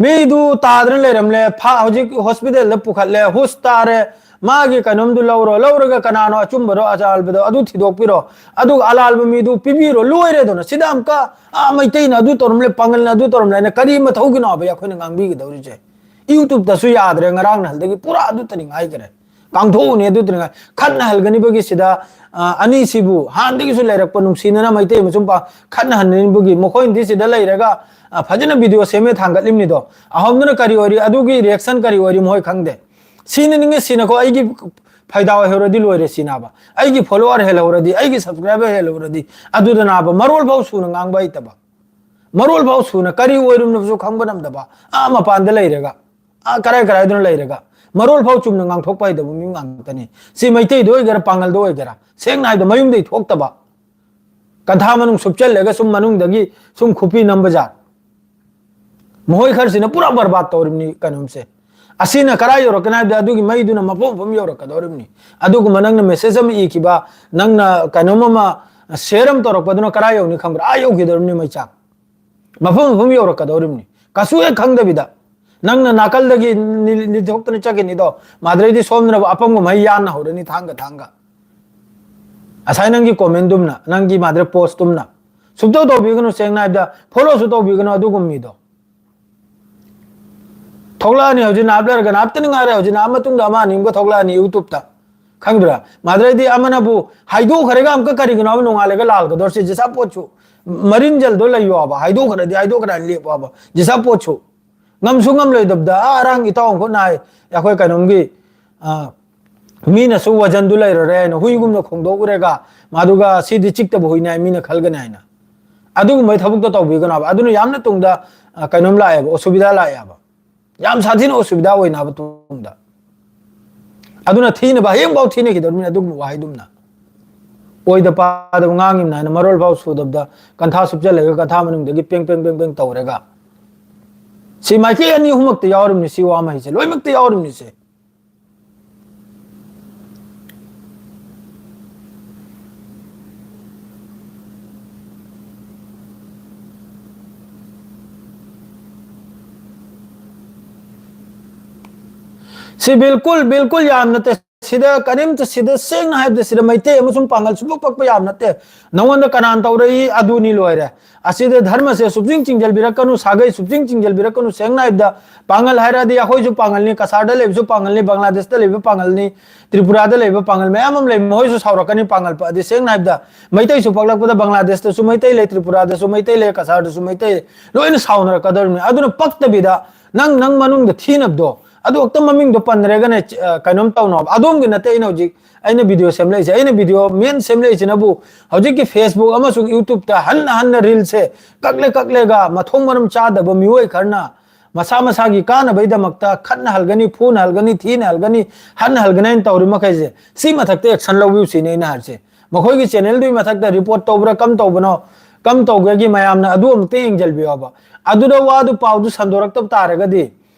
ꯃꯤꯗꯨ ꯇꯥꯗꯅ ꯂꯩꯔꯝꯂꯦ, ꯐꯥ-, ꯍꯧꯖꯤꯛ hospital ꯗ ꯄꯨꯈꯠꯂꯦ, ꯍꯨꯁ ꯇꯥꯔꯦ, ꯃꯥꯒꯤ ꯀꯩꯅꯣꯝꯗꯨ ꯂꯧꯔꯣ, ꯂꯧꯔꯒ ꯀꯅꯥꯅꯣ ꯑꯆꯨꯝꯕꯔꯣ ꯑꯔꯥꯟꯕꯗꯣ ꯑꯗꯨ ꯊꯤꯗꯣꯛꯄꯤꯔꯣ, ꯑꯗꯨꯒ ꯑꯂꯥꯟꯕ ꯃꯤꯗꯨ ꯄꯤꯕꯤꯔꯣ, ꯂꯣꯏꯔꯦꯗꯅ꯫ ꯁꯤꯗ ꯑꯃꯨꯛꯀ, "ꯑꯥ, ꯃꯩꯇꯩꯅ ꯑꯗꯨ ꯇꯧꯔꯝꯂꯦ, ꯄꯥꯡꯒꯜꯅ ꯑꯗꯨ ꯇꯧꯔꯝꯂꯦ" ꯍꯥꯏꯅ ꯀꯔꯤ ꯃꯊꯧꯒꯤꯅꯣꯕ ꯑꯩꯈꯣꯏꯅ ꯉꯥꯡꯕꯤꯒꯗꯧꯔꯤꯁꯦ? YouTube ꯇꯁꯨ ꯌꯥꯗ꯭ꯔꯦ, ꯉꯔꯥꯡ ꯅꯍꯥꯟꯗꯒꯤ ꯄꯨꯔꯥ ꯑꯗꯨꯇꯅꯤ ꯉꯥꯏꯈ꯭ꯔꯦ꯫ ꯀꯥꯡꯊꯣꯛꯎꯅꯤ ꯑꯗꯨꯇꯅꯤ ꯉꯥꯏ-, ꯈꯠꯅꯍꯜꯒꯅꯤꯕꯒꯤ ꯁꯤꯗ, ꯑ, ꯑꯅꯤꯁꯤꯕꯨ ꯍꯥꯟꯅꯗꯒꯤꯁꯨ ꯂꯩꯔꯛꯄ ꯅꯨꯡꯁꯤꯅꯅ ꯃꯩꯇꯩ ꯃꯆꯨꯝ ꯄꯥ-, ꯈꯠꯅꯍꯟꯅꯤꯡꯕꯒꯤ ꯃꯈꯣꯏꯅꯗꯤ ꯁꯤꯗ ꯂꯩꯔꯒ, ꯑ, ꯐꯖꯅ video ꯁꯦꯝꯃꯦ ꯊꯥꯡꯒꯠꯂꯤꯕꯅꯤꯗꯣ꯫ ꯑꯍꯣꯝꯗꯨꯅ ꯀꯔꯤ ꯑꯣꯏꯔꯤ, ꯑꯗꯨꯒꯤ reaction ꯀꯔꯤ ꯑꯣꯏꯔꯤ ꯃꯈꯣꯏ ꯈꯪꯗꯦ꯫ ꯁꯤꯅ ꯅꯤꯡꯉꯦ ꯁꯤꯅꯀꯣ ꯑꯩꯒꯤ ꯐꯥꯏꯗꯥ ꯑꯣꯏꯍꯧꯔꯗꯤ ꯂꯣꯏꯔꯦ ꯁꯤꯅꯥꯕ꯫ ꯑꯩꯒꯤ follower ꯍꯦꯜꯍꯧꯔꯗꯤ, ꯑꯩꯒꯤ subscriber ꯍꯦꯜꯍꯧꯔꯗꯤ, ꯑꯗꯨꯗꯅꯥꯕ ꯃꯔꯣꯜ ꯐꯥꯎ ꯁꯨꯅ ꯉꯥꯡꯕ ꯍꯩꯇꯕ꯫ ꯃꯔꯣꯜ ꯐꯥꯎ ꯁꯨꯅ ꯀꯔꯤ ꯑꯣꯏꯔꯨꯝꯅꯣꯁꯨ ꯈꯪꯕ ꯉꯝꯗꯕ, ꯑꯥ ꯃꯄꯥꯟꯗ ꯂꯩꯔꯒ, ꯑꯥ ꯀꯔꯥꯏ ꯀꯔꯥꯏꯗꯅꯣ ꯂꯩꯔꯒ, ꯃꯔꯣꯜ ꯐꯥꯎ ꯆꯨꯝꯅ ꯉꯥꯡꯊꯣꯛꯄ ꯍꯩꯇꯕ ꯃꯤ ꯉꯥꯛꯇꯅꯤ꯫ ꯁꯤ ꯃꯩꯇꯩꯗ ꯑꯣꯏꯒꯦꯔꯥ, ꯄꯥꯡꯒꯜꯗ ꯑꯣꯏꯒꯦꯔꯥ, ꯁꯦꯡꯅ ꯍꯥꯏꯕꯗ ꯃꯌꯨꯝꯗꯒꯤ ꯊꯣꯛꯇꯕ, ꯀꯟꯊꯥ ꯃꯅꯨꯡ ꯁꯨꯞꯆꯜꯂꯒ ꯁꯨꯝ ꯃꯅꯨꯡꯗꯒꯤ ꯁꯨꯝ ꯈꯨꯄꯤ ꯅꯝꯕ ꯖꯥꯠ꯫ ꯃꯈꯣꯏ ꯈꯔꯁꯤꯅ ꯄꯨꯔꯥ ꯕꯔꯕꯥꯗ ꯇꯧꯔꯤꯕꯅꯤ ꯀꯩꯅꯣꯝꯁꯦ꯫ ꯑꯁꯤꯅ ꯀꯔꯥꯏ ꯌꯧꯔꯛꯀꯅꯤ ꯍꯥꯏꯕꯗ, ꯑꯗꯨꯒꯤ ꯃꯩꯗꯨꯅ ꯃꯐꯝ ꯃꯐꯝ ꯌꯧꯔꯛꯀꯗꯧꯔꯤꯕꯅꯤ꯫ ꯑꯗꯨꯒꯨꯝꯕ ꯅꯪꯅ ꯃꯦꯁꯦꯖ ꯑꯃ ꯏꯈꯤꯕ, ꯅꯪꯅ ꯀꯩꯅꯣꯝ ꯑꯃ ꯁꯤꯌꯔ ꯑꯃ ꯇꯧꯔꯛꯄꯗꯨꯅ ꯀꯔꯥꯏ ꯌꯧꯅꯤ ꯈꯪꯕ꯭ꯔꯥ? ꯑꯥ ꯌꯧꯈꯤꯗꯧꯔꯤꯕꯅꯤ ꯃꯩꯆꯥꯛ꯫ ꯃꯐꯝ ꯃꯐꯝ ꯌꯧꯔꯛꯀꯗꯧꯔꯤꯕꯅꯤ꯫ ꯀꯩꯁꯨ ꯍꯦꯛ ꯈꯪꯗꯕꯤꯗ ꯅꯪꯅ ꯅꯥꯀꯜꯗꯒꯤ ꯅꯤ-, ꯅꯤꯊꯣꯛꯇꯅ ꯆꯠꯈꯤꯅꯤꯗꯣ, ꯃꯥꯗ꯭ꯔꯩꯗꯤ ꯁꯣꯝꯗꯅꯕ ꯑꯄꯪꯕ ꯃꯍꯩ ꯌꯥꯟꯅ ꯍꯧꯔꯅꯤ ꯊꯥꯡꯒ ꯊꯥꯡꯒ꯫ ꯉꯁꯥꯏ ꯅꯪꯒꯤ ꯀꯣꯃꯦꯟꯗꯨꯝꯅ, ꯅꯪꯒꯤ ꯃꯥꯗ꯭ꯔꯩ ꯄꯣꯁꯇꯨꯝꯅ꯫ ꯁꯨꯛꯇꯧ ꯇꯧꯕꯤꯒꯅꯨ, ꯁꯦꯡꯅ ꯍꯥꯏꯕꯗ ꯐꯣꯂꯣꯁꯨ ꯇꯧꯕꯤꯒꯅꯨ ꯑꯗꯨꯒꯨꯝꯕ ꯃꯤꯗꯣ꯫ ꯊꯣꯛꯂꯛꯑꯅꯤ ꯍꯧꯖꯤꯛ ꯅꯥꯞ ꯂꯩꯔꯒ, ꯅꯥꯞꯇꯅ ꯉꯥꯏꯔꯦ ꯍꯧꯖꯤꯛ ꯅꯥꯞ ꯃꯇꯨꯡꯗ ꯑꯃ ꯑꯅꯤ ꯑꯃꯒ ꯊꯣꯛꯂꯛꯑꯅꯤ ꯌꯨꯇ꯭ꯌꯨꯕꯇ꯫ ꯈꯪꯗ꯭ꯔꯥ? ꯃꯥꯗ꯭ꯔꯩꯗꯤ ꯑꯃꯅꯕꯨ ꯍꯥꯏꯗꯣꯛꯈ꯭ꯔꯒ ꯑꯃꯨꯛꯀ ꯀꯔꯤꯒꯤꯅꯣ ꯍꯥꯏꯕ ꯅꯣꯡꯉꯥꯜꯂꯒ ꯂꯥꯜꯒꯗꯧꯔꯤꯁꯦ? ꯖꯤꯁꯥ ꯄꯣꯠꯁꯨ ꯃꯔꯤꯟꯖꯜꯗꯣ ꯂꯩꯌꯣꯕ, ꯍꯥꯏꯗꯣꯛꯈ꯭ꯔꯗꯤ ꯍꯥꯏꯗꯣꯛꯈ꯭ꯔ ꯂꯦꯞꯄꯣꯕ꯫ ꯖꯤꯁꯥ ꯄꯣꯠꯁꯨ ꯉꯝꯁꯨ ꯉꯝꯂꯣꯏꯗꯕꯗ, ꯑꯥ ꯑꯔꯥꯡ ꯏꯇꯥꯎ ꯑꯃꯈꯛꯅ ꯍꯥꯏ, ꯑꯩꯈꯣꯏ ꯀꯩꯅꯣꯝꯒꯤ, ꯑ, ꯃꯤꯅꯁꯨ ꯋꯥꯖꯟꯗꯨ ꯂꯩꯔꯔꯣꯏ ꯍꯥꯏꯅ ꯍꯨꯏꯒꯨꯝꯅ ꯈꯣꯡꯗꯣꯛꯎꯔꯒ, ꯃꯗꯨꯒ ꯁꯤꯗꯤ ꯆꯤꯛꯇꯕ ꯍꯨꯏꯅꯤ ꯍꯥꯏ ꯃꯤꯅ ꯈꯜꯒꯅꯤ ꯍꯥꯏꯅ꯫ ꯑꯗꯨꯒꯨꯝꯕꯒꯤ ꯊꯕꯛꯇꯣ ꯇꯧꯕꯤꯒꯅꯣ ꯍꯥꯏꯕ꯫ ꯑꯗꯨꯅ ꯌꯥꯝꯅ ꯇꯨꯡꯗ, ꯑ, ꯀꯩꯅꯣꯝ ꯂꯥꯛꯑꯦꯕ, ꯑꯁꯨꯕꯤꯗꯥ ꯂꯥꯛꯑꯦꯕ꯫ ꯌꯥꯝ ꯁꯥꯊꯤꯅ ꯑꯁꯨꯕꯤꯗꯥ ꯑꯣꯏꯅꯕ ꯇꯨꯡꯗ꯫ ꯑꯗꯨꯅ ꯊꯤꯅꯕ ꯍꯌꯦꯡꯐꯥꯎ ꯊꯤꯅꯈꯤꯗꯧꯔꯤꯕꯅꯤ ꯑꯗꯨꯒꯨꯝꯕ ꯋꯥꯍꯩꯗꯨꯝꯅ꯫ ꯑꯣꯏꯗ ꯄꯥꯗꯕ ꯉꯥꯡꯉꯤꯕꯅꯤ ꯍꯥꯏꯅ ꯃꯔꯣꯜ ꯐꯥꯎ ꯁꯨꯗꯕꯗ ꯀꯟꯊꯥ ꯁꯨꯞꯆꯜꯂꯒ ꯀꯟꯊꯥ ꯃꯅꯨꯡꯗꯒꯤ ꯄꯦꯡ ꯄꯦꯡ ꯄꯦꯡ ꯄꯦꯡ ꯇꯧꯔꯒ꯫ ꯁꯤ ꯃꯥꯏꯀꯩ ꯑꯅꯤ ꯑꯍꯨꯝꯃꯛꯇ ꯌꯥꯎꯔꯤꯕꯅꯤ, ꯁꯤ ꯋꯥ ꯃꯍꯩꯁꯦ ꯂꯣꯏꯅꯃꯛꯇ ꯌꯥꯎꯔꯤꯕꯅꯤ ꯁꯦ꯫ ꯁꯤ ꯕꯤꯜꯀꯨꯜ, ꯕꯤꯜꯀꯨꯜ ꯌꯥꯝ ꯅꯠꯇꯦ꯫ ꯁꯤꯗ ꯀꯔꯤꯝꯇ, ꯁꯤꯗ ꯁꯦꯡꯅ ꯍꯥꯏꯕꯗ, ꯁꯤꯗ ꯃꯩꯇꯩ ꯑꯃꯁꯨꯡ ꯄꯥꯡꯒꯜ ꯁꯨꯡꯄꯛ ꯄꯛꯄ ꯌꯥꯝ ꯅꯠꯇꯦ꯫ ꯅꯉꯣꯟꯗ ꯀꯅꯥꯅ ꯇꯧꯔꯛꯏ ꯑꯗꯨꯅꯤ, ꯂꯣꯏꯔꯦ꯫ ꯑꯁꯤꯗ ꯙꯔꯃꯁꯦ ꯁꯨꯞꯆꯤꯡ ꯆꯤꯡꯁꯤꯟꯕꯤꯔꯛꯀꯅꯨ, ꯁꯥꯒꯩ ꯁꯨꯞꯆꯤꯡ ꯆꯤꯡꯁꯤꯟꯕꯤꯔꯛꯀꯅꯨ꯫ ꯁꯦꯡꯅ ꯍꯥꯏꯕꯗ, ꯄꯥꯡꯒꯜ ꯍꯥꯏꯔꯛꯑꯗꯤ ꯑꯩꯈꯣꯏꯁꯨ ꯄꯥꯡꯒꯜꯅꯤ, ꯀꯁꯥꯔꯗ ꯂꯩꯕꯁꯨ ꯄꯥꯡꯒꯜꯅꯤ, ꯕꯪꯒ꯭ꯂꯥꯗꯦꯁꯇ ꯂꯩꯕ ꯄꯥꯡꯒꯜꯅꯤ, ꯇ꯭ꯔꯤꯄꯨꯔꯥꯗ ꯂꯩꯕ ꯄꯥꯡꯒꯜ ꯃꯌꯥꯝ ꯑꯃ ꯂꯩ, ꯃꯈꯣꯏꯁꯨ ꯁꯥꯎꯔꯛꯀꯅꯤ ꯄꯥꯡꯒꯜ ꯄꯛꯑꯗꯤ꯫ ꯁꯦꯡꯅ ꯍꯥꯏꯕꯗ, ꯃꯩꯇꯩꯁꯨ ꯄꯛꯂꯛꯄꯗ ꯕꯪꯒ꯭ꯂꯥꯗꯦꯁꯇꯁꯨ ꯃꯩꯇꯩ ꯂꯩ, ꯇ꯭ꯔꯤꯄꯨꯔꯥꯗꯁꯨ ꯃꯩꯇꯩ ꯂꯩ, ꯀꯁꯥꯔꯗꯁꯨ ꯃꯩꯇꯩ ꯂꯩ, ꯂꯣꯏꯅ ꯁꯥꯎꯅꯔꯛꯀꯗꯧꯔꯤꯕꯅꯤ꯫ ꯑꯗꯨꯅ ꯄꯛꯇꯕꯤꯗ ꯅꯪ, ꯅꯪ ꯃꯅꯨꯡꯗ ꯊꯤꯅꯕꯗꯣ ꯑꯗꯨ ꯈꯛꯇ ꯃꯃꯤꯡꯗꯣ ꯄꯟꯗ꯭ꯔꯒꯅꯦ, ꯑ, ꯀꯩꯅꯣꯝ ꯇꯧꯅꯣꯕ꯫ ꯑꯗꯣꯝꯒꯤ ꯅꯠꯇꯦ ꯑꯩꯅ ꯍꯧꯖꯤꯛ ꯑꯩꯅ ꯚꯤꯗꯤꯑꯣ ꯁꯦꯝꯂꯛꯏꯁꯦ, ꯑꯩꯅ ꯚꯤꯗꯤꯑꯣ ꯃꯦꯟ ꯁꯦꯝꯂꯛꯏꯁꯤꯅꯕꯨ ꯍꯧꯖꯤꯛꯀꯤ Facebook ꯑꯃꯁꯨꯡ YouTubeꯇ ꯍꯟꯅ ꯍꯟꯅ ꯔꯤꯜꯁꯦ ꯀꯛꯂꯦ ꯀꯛꯂꯦꯒ ꯃꯊꯣꯡ ꯃꯔꯝ ꯆꯥꯗꯕ ꯃꯤꯑꯣꯏ ꯈꯔꯅ ꯃꯁꯥ ꯃꯁꯥꯒꯤ ꯀꯥꯟꯅꯕꯩꯗꯃꯛꯇ ꯈꯠꯅ ꯍꯜꯒꯅꯤ, ꯐꯨꯅ ꯍꯜꯒꯅꯤ, ꯊꯤꯅ ꯍꯜꯒꯅꯤ, ꯍꯟꯅ ꯍꯜꯒꯅꯤ ꯍꯥꯏꯅ ꯇꯧꯔꯤ ꯃꯈꯩꯁꯦ, ꯁꯤ ꯃꯊꯛꯇ action ꯂꯧꯕꯤꯌꯨ ꯁꯤꯅꯤ ꯑꯩꯅ ꯍꯥꯏꯔꯤꯁꯦ꯫ ꯃꯈꯣꯏꯒꯤ channelꯗꯨꯒꯤ ꯃꯊꯛꯇ report ꯇꯧꯕ꯭ꯔꯥ, ꯀꯝ ꯇꯧꯕꯅꯣ, ꯀꯝ ꯇꯧꯒꯦꯒꯤ ꯃꯌꯥꯝꯅ ꯑꯗꯨ ꯑꯃꯨꯛꯇ ꯌꯦꯡꯁꯤꯟꯕꯤꯌꯣꯕ꯫ ꯑꯗꯨꯗ ꯋꯥꯗꯨ, ꯄꯥꯎꯗꯨ ꯁꯟꯗꯣꯔꯛꯇꯕ ꯇꯥꯔꯒꯗꯤ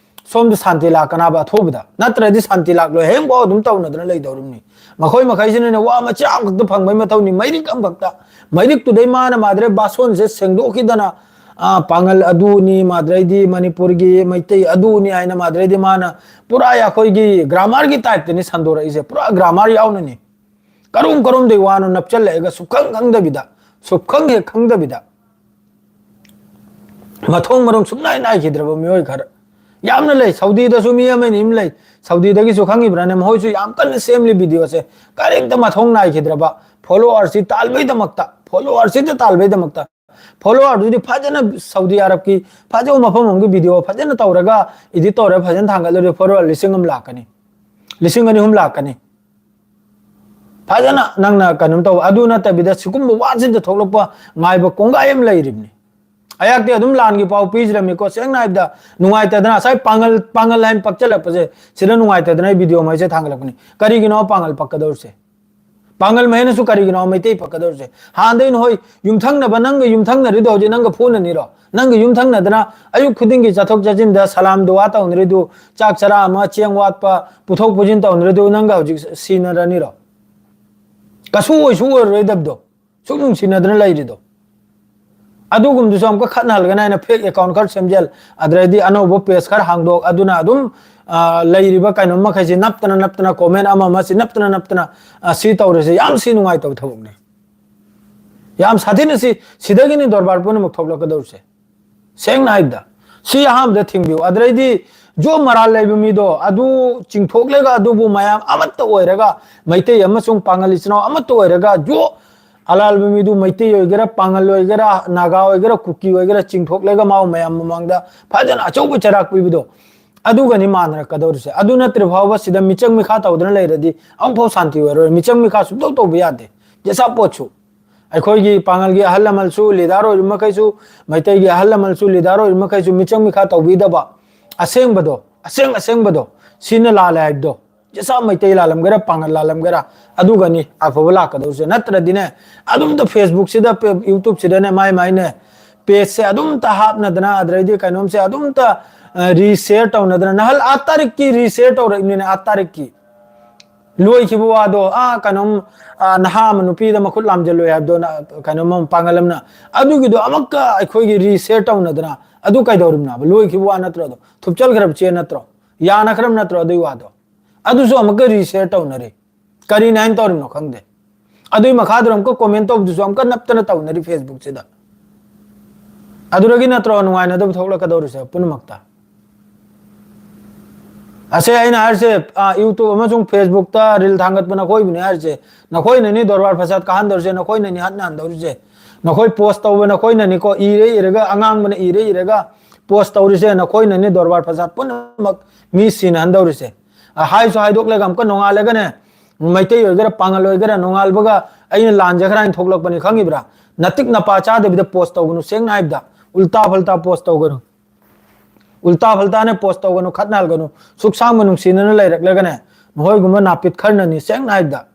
ꯁꯣꯝꯗ ꯁꯥꯟꯇꯤ ꯂꯥꯛꯀꯅꯕ ꯑꯊꯨꯕꯗ, ꯅꯠꯇ꯭ꯔꯗꯤ ꯁꯥꯟꯇꯤ ꯂꯥꯛꯂꯣꯏ, ꯍꯌꯦꯡꯐꯥꯎ ꯑꯗꯨꯝ ꯇꯧꯅꯗꯅ ꯂꯩꯗꯧꯔꯤꯕꯅꯤ꯫ ꯃꯈꯣꯏ ꯃꯈꯩꯁꯤꯅꯅꯦ ꯋꯥ ꯃꯆꯥ ꯑꯃꯈꯛꯇ ꯐꯪꯕꯩ ꯃꯊꯧꯅꯤ, ꯃꯩꯔꯤꯛ ꯑꯃꯈꯛꯇ꯫ ꯃꯩꯔꯤꯛꯇꯨꯗꯩ ꯃꯥꯅ ꯃꯥꯗ꯭ꯔꯦ ꯕꯥꯁꯣꯟꯁꯦ ꯁꯦꯡꯗꯣꯛꯈꯤꯗꯅ, ꯑ, ꯄꯥꯉꯜ ꯑꯗꯨꯅꯤ, ꯃꯥꯗ꯭ꯔꯩꯗꯤ ꯃꯅꯤꯄꯨꯔꯒꯤ ꯃꯩꯇꯩ ꯑꯗꯨꯅꯤ ꯍꯥꯏꯅ ꯃꯥꯗ꯭ꯔꯩꯗꯤ ꯃꯥꯅ ꯄꯨꯔꯥ ꯑꯩꯈꯣꯏꯒꯤ grammarꯒꯤ typeꯇꯅꯤ ꯁꯟꯗꯣꯔꯛꯏꯁꯦ, ꯄꯨꯔꯥ grammar ꯌꯥꯎꯅꯅꯤ꯫ ꯀꯔꯣꯝ ꯀꯔꯣꯝꯗꯩ ꯋꯥꯅꯣ ꯅꯞꯆꯜꯂꯛꯑꯒ ꯁꯨꯛꯈꯪ ꯈꯪꯗꯕꯤꯗ, ꯁꯨꯛꯈꯪ ꯍꯦꯛ ꯈꯪꯗꯕꯤꯗ, ꯃꯊꯣꯡ ꯃꯔꯝ ꯁꯨꯡꯅꯥꯏ ꯅꯥꯏꯈꯤꯗ꯭ꯔꯕ ꯃꯤꯑꯣꯏ ꯈꯔ ꯌꯥꯝꯅ ꯂꯩ꯫ ꯁꯥꯎꯗꯤꯗꯁꯨ ꯃꯤ ꯑꯃꯅꯤ ꯑꯃ ꯂꯩ꯫ ꯁꯥꯎꯗꯤꯗꯒꯤꯁꯨ ꯈꯪꯉꯤꯕ꯭ꯔꯥꯅꯦ? ꯃꯈꯣꯏꯁꯨ ꯌꯥꯝ ꯀꯟꯅ ꯁꯦꯝꯂꯤ videoꯁꯦ꯫ ꯀꯔꯤꯝꯇ ꯃꯊꯣꯡ ꯅꯥꯏꯈꯤꯗ꯭ꯔꯕ, followerꯁꯤ ꯇꯥꯜꯕꯩꯗꯃꯛꯇ, followerꯁꯤꯗ ꯇꯥꯜꯕꯩꯗꯃꯛꯇ꯫ Followerꯗꯨꯗꯤ ꯐꯖꯅ ꯁꯥꯎꯗꯤ ꯑꯔꯕꯀꯤ ꯐꯖꯕ ꯃꯐꯝ ꯑꯃꯒꯤ video ꯐꯖꯅ ꯇꯧꯔꯒ edit ꯇꯧꯔꯒ ꯐꯖꯅ ꯊꯥꯡꯒꯠꯂꯗꯤ follower ꯂꯤꯁꯤꯡ ꯑꯃ ꯂꯥꯛꯀꯅꯤ, ꯂꯤꯁꯤꯡ ꯑꯅꯤ ꯑꯍꯨꯝ ꯂꯥꯛꯀꯅꯤ꯫ ꯐꯖꯅ ꯅꯪꯅ ꯀꯩꯅꯣꯝ ꯇꯧ꯫ ꯑꯗꯨ ꯅꯠꯇꯕꯤꯗ ꯁꯤꯒꯨꯝꯕ ꯋꯥꯁꯤꯗ ꯊꯣꯛꯂꯛꯄ ꯉꯥꯏꯕ ꯀꯣꯡꯒꯥꯏ ꯑꯃ ꯂꯩꯔꯤꯕꯅꯤ꯫ ꯑꯩꯍꯥꯛꯇꯤ ꯑꯗꯨꯝ ꯂꯥꯟꯒꯤ ꯄꯥꯎ ꯄꯤꯖꯔꯝꯃꯤꯀꯣ꯫ ꯁꯦꯡꯅ ꯍꯥꯏꯕꯗ ꯅꯨꯡꯉꯥꯏꯇꯗꯅ ꯉꯁꯥꯏ ꯄꯥꯡꯒꯜ, ꯄꯥꯡꯒꯜ ꯍꯥꯏꯅ ꯄꯛꯆꯜꯂꯛꯄꯁꯦ, ꯁꯤꯗ ꯅꯨꯡꯉꯥꯏꯇꯗꯅ ꯑꯩ video ꯃꯩꯁꯦ ꯊꯥꯡꯒꯠꯂꯛꯄꯅꯤ꯫ ꯀꯔꯤꯒꯤꯅꯣ ꯄꯥꯡꯒꯜ ꯄꯛꯀꯗꯧꯔꯤꯁꯦ? ꯄꯥꯡꯒꯜ ꯃꯍꯩꯅꯁꯨ ꯀꯔꯤꯒꯤꯅꯣ ꯃꯩꯇꯩ ꯄꯛꯀꯗꯧꯔꯤꯁꯦ? ꯍꯥꯟꯅꯗꯩ ꯅꯍꯣꯏ ꯌꯨꯝꯊꯪꯅꯕ, ꯅꯪꯒ ꯌꯨꯝꯊꯪꯅꯔꯤꯗꯣ ꯍꯧꯖꯤꯛ ꯅꯪꯒ ꯐꯨꯅꯅꯤꯔꯣ? ꯅꯪꯒ ꯌꯨꯝꯊꯪꯅꯗꯅ ꯑꯌꯨꯛ ꯈꯨꯗꯤꯡꯒꯤ ꯆꯠꯊꯣꯛ ꯆꯠꯁꯤꯟꯗ ꯁꯂꯥꯝ ꯗꯨꯋꯥ ꯇꯧꯅꯔꯤꯗꯨ, ꯆꯥꯛ ꯆꯔꯥ ꯑꯃ ꯆꯦꯡ ꯋꯥꯠꯄ ꯄꯨꯊꯣꯛ ꯄꯨꯁꯤꯟ ꯇꯧꯅꯔꯤꯗꯨ ꯅꯪꯒ ꯍꯧꯖꯤꯛ ꯁꯤꯅꯔꯅꯤꯔꯣ? ꯀꯩꯁꯨ ꯑꯣꯏꯁꯨ ꯑꯣꯏꯔꯔꯣꯏꯗꯕꯗꯣ, ꯁꯨꯛ ꯅꯨꯡꯁꯤꯅꯗꯅ ꯂꯩꯔꯤꯗꯣ꯫ ꯑꯗꯨꯒꯨꯝꯕꯗꯨꯁꯨ ꯑꯃꯨꯛꯀ ꯈꯠꯅꯍꯜꯒꯅꯤ ꯍꯥꯏꯅ fake account ꯈꯔ ꯁꯦꯝꯖꯤꯜ, ꯑꯗꯨꯗꯩꯗꯤ ꯑꯅꯧꯕ page ꯈꯔ ꯍꯥꯡꯗꯣꯛ, ꯑꯗꯨꯅ ꯑꯗꯨꯝ, ꯑ, ꯂꯩꯔꯤꯕ ꯀꯩꯅꯣ ꯃꯈꯩꯁꯤ ꯅꯞꯇꯅ ꯅꯞꯇꯅ comment ꯑꯃ ꯑꯃꯁꯤ ꯅꯞꯇꯅ ꯅꯞꯇꯅ, ꯑ, ꯁꯤ ꯇꯧꯔꯤꯁꯦ ꯌꯥꯝ ꯁꯤ ꯅꯨꯡꯉꯥꯏꯇꯕ ꯊꯕꯛꯅꯤ꯫ ꯌꯥꯝ ꯁꯥꯊꯤꯅ ꯁꯤ, ꯁꯤꯗꯒꯤꯅꯤ ꯗꯔꯕꯥꯔ ꯄꯨꯝꯅꯃꯛ ꯊꯣꯛꯂꯛꯀꯗꯧꯔꯤꯁꯦ꯫ ꯁꯦꯡꯅ ꯍꯥꯏꯕꯗ ꯁꯤ ꯑꯍꯥꯟꯕꯗ ꯊꯤꯡꯕꯤꯌꯨ꯫ ꯑꯗꯨꯗꯩꯗꯤ ꯖꯣ ꯃꯔꯥꯜ ꯂꯩꯕ ꯃꯤꯗꯣ ꯑꯗꯨ ꯆꯤꯡꯊꯣꯛꯂꯒ ꯑꯗꯨꯕꯨ ꯃꯌꯥꯝ ꯑꯃꯠꯇ ꯑꯣꯏꯔꯒ, ꯃꯩꯇꯩ ꯑꯃꯁꯨꯡ ꯄꯥꯉꯜ ꯏꯆꯤꯟ ꯏꯅꯥꯎ ꯑꯃꯠꯇ ꯑꯣꯏꯔꯒ ꯖꯣ ꯑꯂꯥꯜꯕ ꯃꯤꯗꯨ ꯃꯩꯇꯩ ꯑꯣꯏꯒꯦꯔꯥ, ꯄꯥꯉꯜ ꯑꯣꯏꯒꯦꯔꯥ, ꯅꯥꯒꯥ ꯑꯣꯏꯒꯦꯔꯥ, ꯀꯨꯀꯤ ꯑꯣꯏꯒꯦꯔꯥ, ꯆꯤꯡꯊꯣꯛꯂꯒ ꯃꯥꯕꯨ ꯃꯌꯥꯝ ꯃꯃꯥꯡꯗ ꯐꯖꯅ ꯑꯆꯧꯕ ꯆꯩꯔꯥꯛ ꯄꯤꯕꯗꯣ, ꯑꯗꯨꯒꯅꯤ ꯃꯥꯟꯅꯔꯛꯀꯗꯧꯔꯤꯁꯦ꯫ ꯑꯗꯨ ꯅꯠꯇ꯭ꯔꯤ ꯐꯥꯎꯕ ꯁꯤꯗ ꯃꯤꯆꯪ ꯃꯤꯈꯥ ꯇꯧꯗꯅ ꯂꯩꯔꯗꯤ ꯑꯃꯨꯛꯐꯥꯎ ꯁꯥꯟꯇꯤ ꯑꯣꯏꯔꯣꯏ꯫ ꯃꯤꯆꯪ ꯃꯤꯈꯥ ꯁꯨꯡꯇꯧ ꯇꯧꯕ ꯌꯥꯗꯦ꯫ ꯖꯦꯁꯥ ꯄꯣꯠꯁꯨ ꯑꯩꯈꯣꯏꯒꯤ ꯄꯥꯡꯒꯜꯒꯤ ꯑꯍꯜ ꯂꯃꯟꯁꯨ, ꯂꯤꯗꯔ ꯑꯣꯏꯔꯤꯕ ꯃꯈꯩꯁꯨ, ꯃꯩꯇꯩꯒꯤ ꯑꯍꯜ ꯂꯃꯟꯁꯨ, ꯂꯤꯗꯔ ꯑꯣꯏꯔꯤꯕ ꯃꯈꯩꯁꯨ ꯃꯤꯆꯪ ꯃꯤꯈꯥ ꯇꯧꯕꯤꯗꯕ, ꯑꯁꯦꯡꯕꯗꯣ, ꯑꯁꯦꯡ ꯑꯁꯦꯡꯕꯗꯣ, ꯁꯤꯅ ꯂꯥꯜꯂꯦ ꯍꯥꯏꯕꯗꯣ, ꯖꯦꯁꯥ ꯃꯩꯇꯩ ꯂꯥꯜꯂꯝꯒꯦꯔꯥ, ꯄꯥꯡꯒꯜ ꯂꯥꯜꯂꯝꯒꯦꯔꯥ, ꯑꯗꯨꯒꯅꯤ ꯑꯐꯕ ꯂꯥꯛꯀꯗꯧꯔꯤꯁꯦ꯫ ꯅꯠꯇ꯭ꯔꯗꯤꯅꯦ, ꯑꯗꯨꯝꯇ Facebook ꯁꯤꯗ, ꯄꯦ-, YouTube ꯁꯤꯗꯅꯦ, ꯃꯥꯏ ꯃꯥꯏꯅꯦ page ꯁꯦ ꯑꯗꯨꯝꯇ ꯍꯥꯞꯅꯗꯅ, ꯑꯗꯩꯗꯤ ꯀꯩꯅꯣꯝꯁꯦ ꯑꯗꯨꯝꯇ, ꯑ, reshare ꯇꯧꯅꯗꯅ, ꯅꯍꯜ ꯑꯥ ꯇꯥꯔꯤꯛꯀꯤ reshare ꯇꯧꯔꯛꯏꯅꯤꯅꯦ, ꯑꯥ ꯇꯥꯔꯤꯛꯀꯤ꯫ ꯂꯣꯏꯈꯤꯕ ꯋꯥꯗꯣ, ꯑꯥ, ꯀꯩꯅꯣꯝ, ꯑꯥ, ꯅꯍꯥ ꯑꯃ ꯅꯨꯄꯤꯗ ꯃꯈꯨꯠ ꯂꯥꯝꯖꯜꯂꯨꯏ ꯍꯥꯏꯕꯗꯣ, ꯅ-, ꯀꯩꯅꯣꯝ ꯑꯃ ꯄꯥꯡꯒꯜ ꯑꯃꯅ, ꯑꯗꯨꯒꯤꯗꯣ ꯑꯃꯨꯛꯀ ꯑꯩꯈꯣꯏꯒꯤ reshare ꯇꯧꯅꯗꯅ, ꯑꯗꯨ ꯀꯩꯗꯧꯔꯤꯕꯅꯣꯕ? ꯂꯣꯏꯈꯤꯕ ꯋꯥ ꯅꯠꯇ꯭ꯔꯣ ꯑꯗꯣ? ꯊꯨꯞꯆꯜꯈ꯭ꯔꯕ ꯆꯦ ꯅꯠꯇ꯭ꯔꯣ? ꯌꯥꯅꯈ꯭ꯔꯕ ꯅꯠꯇ꯭ꯔꯣ ꯑꯗꯨꯒꯤ ꯋꯥꯗꯣ? ꯑꯗꯨꯁꯨ ꯑꯃꯨꯛꯀ reshare ꯇꯧꯅꯔꯤ꯫ ꯀꯔꯤꯅ ꯍꯥꯏꯅ ꯇꯧꯔꯤꯕꯅꯣ ꯈꯪꯗꯦ꯫ ꯑꯗꯨꯒꯤ ꯃꯈꯥꯗꯨꯗ ꯑꯃꯨꯛꯀ comment ꯇꯧꯕꯗꯨꯁꯨ ꯑꯃꯨꯛꯀ ꯅꯞꯇꯅ ꯇꯧꯅꯔꯤ Facebook ꯁꯤꯗ꯫ ꯑꯗꯨꯗꯒꯤ ꯅꯠꯇ꯭ꯔꯣ ꯅꯨꯡꯉꯥꯏꯅꯗꯕ ꯊꯣꯛꯂꯛꯀꯗꯧꯔꯤꯁꯦ ꯄꯨꯝꯅꯃꯛꯇ? ꯑꯁꯦ ꯑꯩꯅ ꯍꯥꯏꯔꯤꯁꯦ, ꯑ, YouTube ꯑꯃꯁꯨꯡ Facebook ꯇ reel ꯊꯥꯡꯒꯠꯄ ꯅꯈꯣꯏꯕꯨꯅꯦ ꯍꯥꯏꯔꯤꯁꯦ꯫ ꯅꯈꯣꯏꯅꯅꯤ ꯗꯣꯔꯕꯥꯔ ꯐꯁꯥꯠ ꯀꯥꯍꯟꯗꯧꯔꯤꯁꯦ, ꯅꯈꯣꯏꯅꯅꯤ ꯍꯠꯅꯍꯟꯗꯧꯔꯤꯁꯦ꯫ ꯅꯈꯣꯏ post ꯇꯧꯕ ꯅꯈꯣꯏꯅꯅꯤꯀꯣ, ꯏꯔꯦ ꯏꯔꯒ, ꯑꯉꯥꯡꯕꯅ ꯏꯔꯦ ꯏꯔꯒ post ꯇꯧꯔꯤꯁꯦ ꯅꯈꯣꯏꯅꯅꯤ, ꯗꯣꯔꯕꯥꯔ ꯐꯁꯥꯠ ꯄꯨꯝꯅꯃꯛ ꯃꯤ ꯁꯤꯅꯍꯟꯗꯧꯔꯤꯁꯦ꯫ ꯑ, ꯍꯥꯏꯁꯨ ꯍꯥꯏꯗꯣꯛꯂꯒ ꯑꯃꯨꯛꯀ ꯅꯣꯡꯉꯥꯜꯂꯒꯅꯦ, ꯃꯩꯇꯩ ꯑꯣꯏꯒꯦꯔꯥ ꯄꯥꯉꯜ ꯑꯣꯏꯒꯦꯔꯥ ꯅꯣꯡꯉꯥꯜꯕꯒ ꯑꯩꯅ ꯂꯥꯟꯖꯈ꯭ꯔꯥ ꯍꯥꯏꯅ ꯊꯣꯛꯂꯛꯄꯅꯤ, ꯈꯪꯉꯤꯕ꯭ꯔꯥ? ꯅꯇꯤꯛ ꯅꯄꯥ ꯆꯥꯗꯕꯤꯗ post ꯇꯧꯒꯅꯨ, ꯁꯦꯡꯅ ꯍꯥꯏꯕꯗ꯫ ꯎꯜꯇꯥ ꯐꯜꯇꯥ post ꯇꯧꯒꯅꯨ꯫ ꯎꯜꯇꯥ ꯐꯜꯇꯥꯅ post ꯇꯧꯒꯅꯨ, ꯈꯠꯅꯍꯜꯒꯅꯨ꯫ ꯁꯨꯛ ꯁꯥꯡꯕ ꯅꯨꯡꯁꯤꯅꯅ ꯂꯩꯔꯛꯂꯒꯅꯦ, ꯅꯈꯣꯏꯒꯨꯝꯕ ꯅꯥꯄꯤꯠ ꯈꯔꯅꯅꯤ, ꯁꯦꯡꯅ ꯍꯥꯏꯕꯗ꯫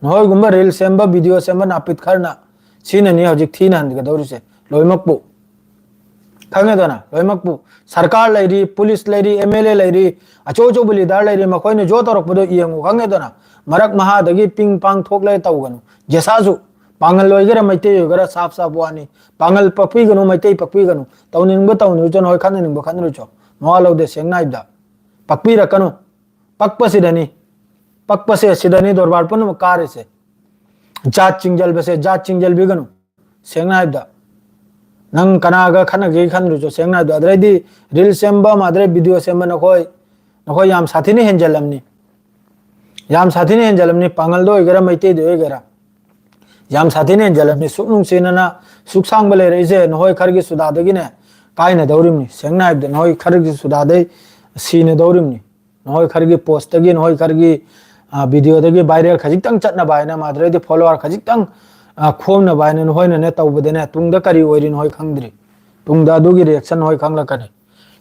ꯅꯈꯣꯏꯒꯨꯝꯕ reel ꯁꯦꯝꯕ, video ꯁꯦꯝꯕ ꯅꯥꯄꯤꯠ ꯈꯔꯅ ꯁꯤꯅꯅꯤ ꯍꯧꯖꯤꯛ ꯊꯤꯅ ꯍꯟꯒꯗꯧꯔꯤꯁꯦ ꯂꯣꯏꯅꯃꯛꯄꯨ꯫ ꯈꯪꯉꯦꯗꯅ? ꯂꯣꯏꯅꯃꯛꯄꯨ꯫ ꯁꯔꯀꯥꯔ ꯂꯩꯔꯤ, ꯄꯨꯂꯤꯁ ꯂꯩꯔꯤ, MLA ꯂꯩꯔꯤ, ꯑꯆꯧ ꯑꯆꯧꯕ leader ꯂꯩꯔꯤ, ꯃꯈꯣꯏꯅ ꯖꯣ ꯇꯧꯔꯛꯄꯗꯣ ꯌꯦꯡꯉꯨ, ꯈꯪꯉꯦꯗꯅ? ꯃꯔꯛ ꯃꯍꯥꯗꯒꯤ ꯄꯤꯡ ꯄꯥꯡ ꯊꯣꯛꯂꯦ ꯇꯧꯒꯅꯨ꯫ ꯖꯦꯁꯥꯁꯨ ꯄꯥꯉꯜ ꯑꯣꯏꯒꯦꯔꯥ ꯃꯩꯇꯩ ꯑꯣꯏꯒꯦꯔꯥ ꯁꯥꯞ ꯁꯥꯞ ꯋꯥꯅꯤ꯫ ꯄꯥꯉꯜ ꯄꯛꯄꯤꯒꯅꯨ, ꯃꯩꯇꯩ ꯄꯛꯄꯤꯒꯅꯨ꯫ ꯇꯧꯅꯤꯡꯕ ꯇꯧꯅꯔꯨꯆꯣ, ꯅꯈꯣꯏ ꯈꯠꯅꯅꯤꯡꯕ ꯈꯠꯅꯔꯨꯆꯣ꯫ ꯃꯋꯥ ꯂꯧꯗꯦ, ꯁꯦꯡꯅ ꯍꯥꯏꯕꯗ꯫ ꯄꯛꯄꯤꯔꯛꯀꯅꯨ꯫ ꯄꯛꯄꯁꯤꯗꯅꯤ꯫ ꯄꯛꯄꯁꯦ ꯁꯤꯗꯅꯤ ꯗꯣꯔꯕꯥꯔ ꯄꯨꯝꯅꯃꯛ ꯀꯥꯔꯤꯁꯦ꯫ ꯖꯥꯠ ꯆꯤꯡꯖꯜꯕꯁꯦ, ꯖꯥꯠ ꯆꯤꯡꯖꯜꯕꯤꯒꯅꯨ꯫ ꯁꯦꯡꯅ ꯍꯥꯏꯕꯗ꯫ ꯅꯪ ꯀꯅꯥꯒ ꯈꯠꯅꯒꯦ ꯈꯟꯗ꯭ꯔꯁꯨ, ꯁꯦꯡꯅ ꯍꯥꯏꯕꯗ꯫ ꯑꯗꯨꯗꯩꯗꯤ reel ꯁꯦꯝꯕ ꯑꯃ, ꯑꯗꯨꯗꯩ video ꯁꯦꯝꯕ ꯅꯈꯣꯏ, ꯅꯈꯣꯏ ꯌꯥꯝ ꯁꯥꯊꯤꯅ ꯍꯦꯟꯖꯜꯂꯝꯅꯤ꯫ ꯌꯥꯝ ꯁꯥꯊꯤꯅ ꯍꯦꯟꯖꯜꯂꯝꯅꯤ꯫ ꯄꯥꯉꯜꯗ ꯑꯣꯏꯒꯦꯔꯥ, ꯃꯩꯇꯩꯗ ꯑꯣꯏꯒꯦꯔꯥ꯫ ꯌꯥꯝ ꯁꯥꯊꯤꯅ ꯍꯦꯟꯖꯜꯂꯝꯅꯤ꯫ ꯁꯨꯛ ꯅꯨꯡꯁꯤꯅꯅ, ꯁꯨꯛ ꯁꯥꯡꯕ ꯂꯩꯔꯛꯏꯁꯦ ꯅꯈꯣꯏ ꯈꯔꯒꯤ ꯁꯨꯗꯥꯗꯒꯤꯅꯦ ꯀꯥꯏꯅꯗꯧꯔꯤꯕꯅꯤ꯫ ꯁꯦꯡꯅ ꯍꯥꯏꯕꯗ ꯅꯈꯣꯏ ꯈꯔꯒꯤ ꯁꯨꯗꯥꯗꯩ, ꯁꯤꯅꯗꯧꯔꯤꯕꯅꯤ꯫ ꯅꯈꯣꯏ ꯈꯔꯒꯤ ꯄꯣꯁꯇꯒꯤ, ꯅꯈꯣꯏ ꯈꯔꯒꯤ, ꯑ, ꯚꯤꯗꯤꯑꯣꯗꯒꯤ ꯚꯥꯏꯔꯦꯜ ꯈꯖꯤꯛꯇꯪ ꯆꯠꯅꯕ ꯍꯥꯏꯅ, ꯃꯥꯗ꯭ꯔꯗꯤ ꯐꯣꯂꯣꯋꯔ ꯈꯖꯤꯛꯇꯪ, ꯑ, ꯈꯣꯝꯅꯕ ꯍꯥꯏꯅ ꯅꯈꯣꯏꯅꯅꯦ ꯇꯧꯕꯗꯅꯦ, ꯇꯨꯡꯗ ꯀꯔꯤ ꯑꯣꯏꯔꯤ ꯅꯈꯣꯏ ꯈꯪꯗ꯭ꯔꯤ꯫ ꯇꯨꯡꯗ ꯑꯗꯨꯒꯤ ꯔꯤꯌꯦꯛꯁꯟ ꯅꯈꯣꯏ ꯈꯪꯂꯛꯀꯅꯤ꯫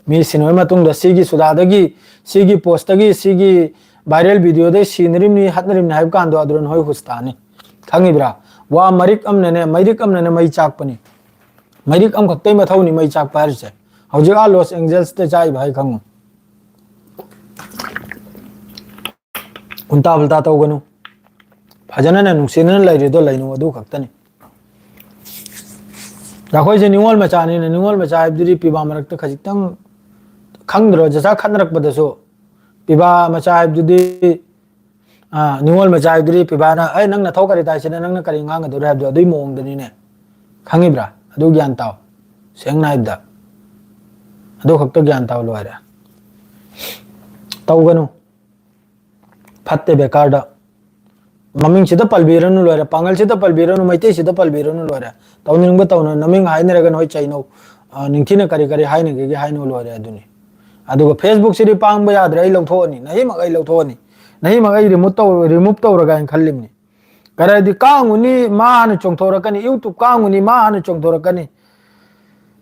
ꯃꯤ ꯁꯤꯟꯅꯕ ꯃꯇꯨꯡꯗ ꯁꯤꯒꯤ ꯁꯨꯗꯥꯗꯒꯤ, ꯁꯤꯒꯤ ꯄꯣꯁꯇꯒꯤ, ꯁꯤꯒꯤ ꯚꯥꯏꯔꯦꯜ ꯚꯤꯗꯤꯑꯣꯗꯒꯤ ꯁꯤꯅꯔꯤꯕꯅꯤ, ꯍꯥꯠꯅꯔꯤꯕꯅꯤ ꯍꯥꯏꯕ ꯀꯥꯟꯗꯣ ꯑꯗꯨꯗ ꯅꯈꯣꯏ ꯍꯨꯁ ꯇꯥꯅꯤ꯫ ꯈꯪꯉꯤꯕ꯭ꯔꯥ? ꯋꯥ ꯃꯔꯤꯛ ꯑꯃꯅꯅꯦ, ꯃꯩꯔꯤꯛ ꯑꯃꯅꯅꯦ ꯃꯩ ꯆꯥꯛꯄꯅꯤ꯫ ꯃꯩꯔꯤꯛ ꯑꯃꯈꯛꯇꯩ ꯃꯊꯧꯅꯤ ꯃꯩ ꯆꯥꯛꯄ ꯍꯥꯏꯔꯤꯁꯦ꯫ ꯍꯧꯖꯤꯛ ꯑꯥ ꯂꯣꯁ ꯑꯦꯟꯖꯦꯜꯁꯇ ꯆꯥꯛꯏꯕ ꯍꯥꯏ ꯈꯪꯉꯨ꯫ ꯎꯜꯇꯥ ꯄꯨꯜꯇꯥ ꯇꯧꯒꯅꯨ꯫ ꯐꯖꯅꯅꯦ ꯅꯨꯡꯁꯤꯅꯅ ꯂꯩꯔꯤꯗꯣ ꯂꯩꯅꯨ, ꯑꯗꯨ ꯈꯛꯇꯅꯤ꯫ ꯑꯩꯈꯣꯏꯁꯦ ꯅꯤꯉꯣꯜ ꯃꯆꯥꯅꯤꯅ, ꯅꯤꯉꯣꯜ ꯃꯆꯥ ꯍꯥꯏꯕꯗꯨꯗꯤ ꯄꯤꯕꯥ ꯃꯔꯛꯇ ꯈꯖꯤꯛꯇꯪ ꯈꯪꯗ꯭ꯔꯣ? ꯆꯆꯥ ꯈꯠꯅꯔꯛꯄꯗꯁꯨ ꯄꯤꯕꯥ ꯃꯆꯥ ꯍꯥꯏꯕꯗꯨꯗꯤ, ꯑ, ꯅꯤꯉꯣꯜ ꯃꯆꯥ ꯍꯥꯏꯕꯗꯨꯗꯤ ꯄꯤꯕꯥꯅ, "ꯑꯩ ꯅꯪ ꯅꯊꯧ ꯀꯔꯤ ꯇꯥꯏ ꯁꯤꯗ ꯅꯪꯅ ꯀꯔꯤ ꯉꯥꯡꯒꯗꯧꯔꯤ?" ꯍꯥꯏꯕꯗꯣ ꯑꯗꯨꯒꯤ ꯃꯑꯣꯡꯗꯅꯤꯅꯦ꯫ ꯈꯪꯉꯤꯕ꯭ꯔꯥ? ꯑꯗꯨ ꯒ꯭ꯌꯥꯟ ꯇꯥꯎ꯫ ꯁꯦꯡꯅ ꯍꯥꯏꯕꯗ꯫ ꯑꯗꯨ ꯈꯛꯇ ꯒ꯭ꯌꯥꯟ ꯇꯥꯎ ꯂꯣꯏꯔꯦ꯫ ꯇꯧꯒꯅꯨ꯫ ꯐꯠꯇꯦ ꯕꯦꯀꯥꯔꯗ꯫ ꯃꯃꯤꯡꯁꯤꯗ ꯄꯜꯕꯤꯔꯅꯨ ꯂꯣꯏꯔꯦ꯫ ꯄꯥꯡꯒꯜꯁꯤꯗ ꯄꯜꯕꯤꯔꯅꯨ, ꯃꯩꯇꯩꯁꯤꯗ ꯄꯜꯕꯤꯔꯅꯨ ꯂꯣꯏꯔꯦ꯫ ꯇꯧꯅꯤꯡꯕ ꯇꯧꯅ, ꯅꯃꯤꯡ ꯍꯥꯏꯅꯔꯒ ꯅꯣꯏ ꯆꯩꯅꯧ꯫ ꯑ, ꯅꯤꯡꯊꯤꯅ ꯀꯔꯤ ꯀꯔꯤ ꯍꯥꯏꯅꯒꯦꯒꯦ ꯍꯥꯏꯅꯧ ꯂꯣꯏꯔꯦ ꯑꯗꯨꯅꯤ꯫ ꯑꯗꯨꯒ Facebook ꯁꯤꯗꯤ ꯄꯥꯡꯕ ꯌꯥꯗ꯭ꯔꯦ, ꯑꯩ ꯂꯧꯊꯣꯛꯑꯅꯤ꯫ ꯅꯍꯤꯃꯛ ꯑꯩ ꯂꯧꯊꯣꯛꯑꯅꯤ꯫ ꯅꯍꯤꯃꯛ ꯑꯩ remove ꯇꯧ-, remove ꯇꯧꯔꯒ ꯍꯥꯏꯅ ꯈꯜꯂꯤꯕꯅꯤ꯫ ꯀꯔꯤꯗꯤ ꯀꯥꯡꯉꯨꯅꯤ ꯃꯥ ꯍꯥꯟꯅ ꯆꯣꯡꯊꯣꯔꯛꯀꯅꯤ, YouTube ꯀꯥꯡꯉꯨꯅꯤ ꯃꯥ ꯍꯥꯟꯅ ꯆꯣꯡꯊꯣꯔꯛꯀꯅꯤ꯫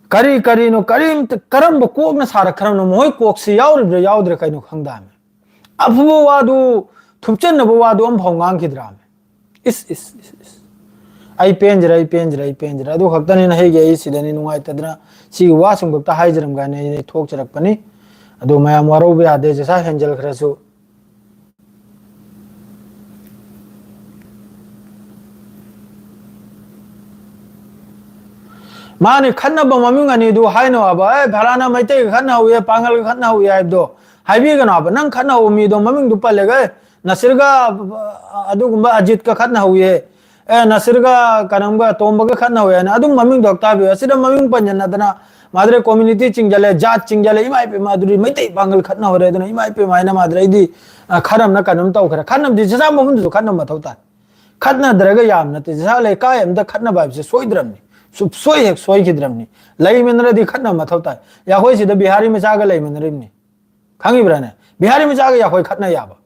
ꯀꯔꯤ ꯀꯔꯤꯅꯣ, ꯀꯔꯤꯝꯇ, ꯀꯔꯝꯕ ꯀꯣꯛꯅ ꯁꯥꯔꯛꯈ꯭ꯔꯕꯅꯣ? ꯃꯈꯣꯏ ꯀꯣꯛꯁꯤ ꯌꯥꯎꯔꯤꯕ꯭ꯔꯥ ꯌꯥꯎꯗ꯭ꯔꯥ ꯀꯩꯅꯣ ꯈꯪꯗꯥꯃꯤ꯫ ꯑꯐꯕ ꯋꯥꯗꯨ, ꯊꯨꯞꯆꯟꯅꯕ ꯋꯥꯗꯨ ꯑꯃꯐꯥꯎ ꯉꯥꯡꯈꯤꯗ꯭ꯔꯥꯃꯤ꯫ ꯏꯁ, ꯏꯁ, ꯏꯁ, ꯏꯁ꯫ ꯑꯩ ꯄꯦꯟꯖꯔꯦ, ꯑꯩ ꯄꯦꯟꯖꯔꯦ, ꯑꯩ ꯄꯦꯟꯖꯔꯦ꯫ ꯑꯗꯨ ꯈꯛꯇꯅꯤꯅ ꯍꯩꯒꯤ ꯑꯩ ꯁꯤꯗꯅꯤ ꯅꯨꯡꯉꯥꯏꯇꯗꯅ ꯁꯤꯒꯤ ꯋꯥꯁꯤꯡ ꯈꯛꯇ ꯍꯥꯏꯖꯔꯝꯒꯥꯏꯅ ꯑꯩ ꯊꯣꯛꯆꯔꯛꯄꯅꯤ꯫ ꯑꯗꯨ ꯃꯌꯥꯝ ꯋꯥꯔꯧꯕ ꯌꯥꯗꯦ, ꯆꯆꯥ ꯍꯦꯟꯖꯜꯈ꯭ꯔꯁꯨ꯫ ꯃꯥꯅꯤ, ꯈꯠꯅꯕ ꯃꯃꯤꯡ ꯑꯅꯤꯗꯨ ꯍꯥꯏꯅꯣ ꯍꯥꯏꯕ꯫ "ꯑꯦ, ꯐꯂꯥꯅ ꯃꯩꯇꯩꯒ ꯈꯠꯅꯍꯧꯏ, ꯄꯥꯡꯒꯜꯒ ꯈꯠꯅꯍꯧꯏ" ꯍꯥꯏꯕꯗꯣ ꯍꯥꯏꯕꯤꯒꯅꯣ ꯍꯥꯏꯕ꯫ ꯅꯪ ꯈꯠꯅꯍꯧꯕ ꯃꯤꯗꯣ ꯃꯃꯤꯡꯗꯨ ꯄꯜꯂꯒ, "ꯑꯦ, ꯅꯁꯤꯔꯒ, ꯑ, ꯑꯗꯨꯒꯨꯝꯕ ꯑꯖꯤꯠꯀ ꯈꯠꯅꯍꯧꯏ, ꯑꯦ, ꯅꯁꯤꯔꯒ ꯀꯔꯝꯒ ꯇꯣꯝꯕꯒ ꯈꯠꯅꯍꯧꯏ" ꯍꯥꯏꯅ ꯑꯗꯨꯝ ꯃꯃꯤꯡꯗꯣ ꯍꯦꯛꯇ ꯍꯥꯏꯕꯤꯌꯨ꯫ ꯑꯁꯤꯗ ꯃꯃꯤꯡ ꯄꯟꯁꯤꯟꯅꯗꯅ ꯃꯥꯗꯨꯔꯩ community ꯆꯤꯡꯁꯤꯜꯂꯦ, ꯖꯥꯠ ꯆꯤꯡꯁꯤꯜꯂꯦ, ꯏꯃꯥ ꯏꯄꯦꯝꯃ, ꯑꯗꯨꯗꯤ ꯃꯩꯇꯩ ꯄꯥꯡꯒꯜ ꯈꯠꯅꯍꯧꯔꯦ, ꯑꯗꯨꯅ ꯏꯃꯥ ꯏꯄꯦꯝꯃ ꯍꯥꯏꯅ ꯃꯥꯗꯨꯔꯩꯗꯤ, ꯑ, ꯈꯔ ꯑꯃꯅ ꯀꯩꯅꯣꯝ ꯇꯧꯈ꯭ꯔꯦ꯫ ꯈꯠꯅꯕꯗꯤ ꯆꯆꯥ ꯃꯐꯝꯗꯨꯁꯨ ꯈꯠꯅꯕ ꯃꯊꯧ ꯇꯥꯏ꯫ ꯈꯠꯅꯗ꯭ꯔꯒ ꯌꯥꯝ ꯅꯠꯇꯦ꯫ ꯆꯆꯥ ꯂꯩꯀꯥꯏ ꯑꯃꯗ ꯈꯠꯅꯕ ꯍꯥꯏꯕꯁꯦ ꯁꯣꯏꯗ꯭ꯔꯕꯅꯤ꯫ ꯁꯨꯛꯁꯣꯏ ꯍꯦꯛ ꯁꯣꯏꯈꯤꯗ꯭ꯔꯕꯅꯤ꯫ ꯂꯩꯃꯤꯟꯅꯔꯗꯤ ꯈꯠꯅꯕ ꯃꯊꯧ ꯇꯥꯏ꯫ ꯑꯩꯈꯣꯏ ꯁꯤꯗ ꯕꯤꯍꯥꯔꯤ ꯃꯆꯥꯒ ꯂꯩꯃꯤꯟꯅꯔꯤꯕꯅꯤ꯫ ꯈꯪꯉꯤꯕ꯭ꯔꯥꯅꯦ? ꯕꯤꯍꯥꯔꯤ ꯃꯆꯥꯒ ꯌꯥꯈꯣꯏ ꯈꯠꯅ ꯌꯥꯕ,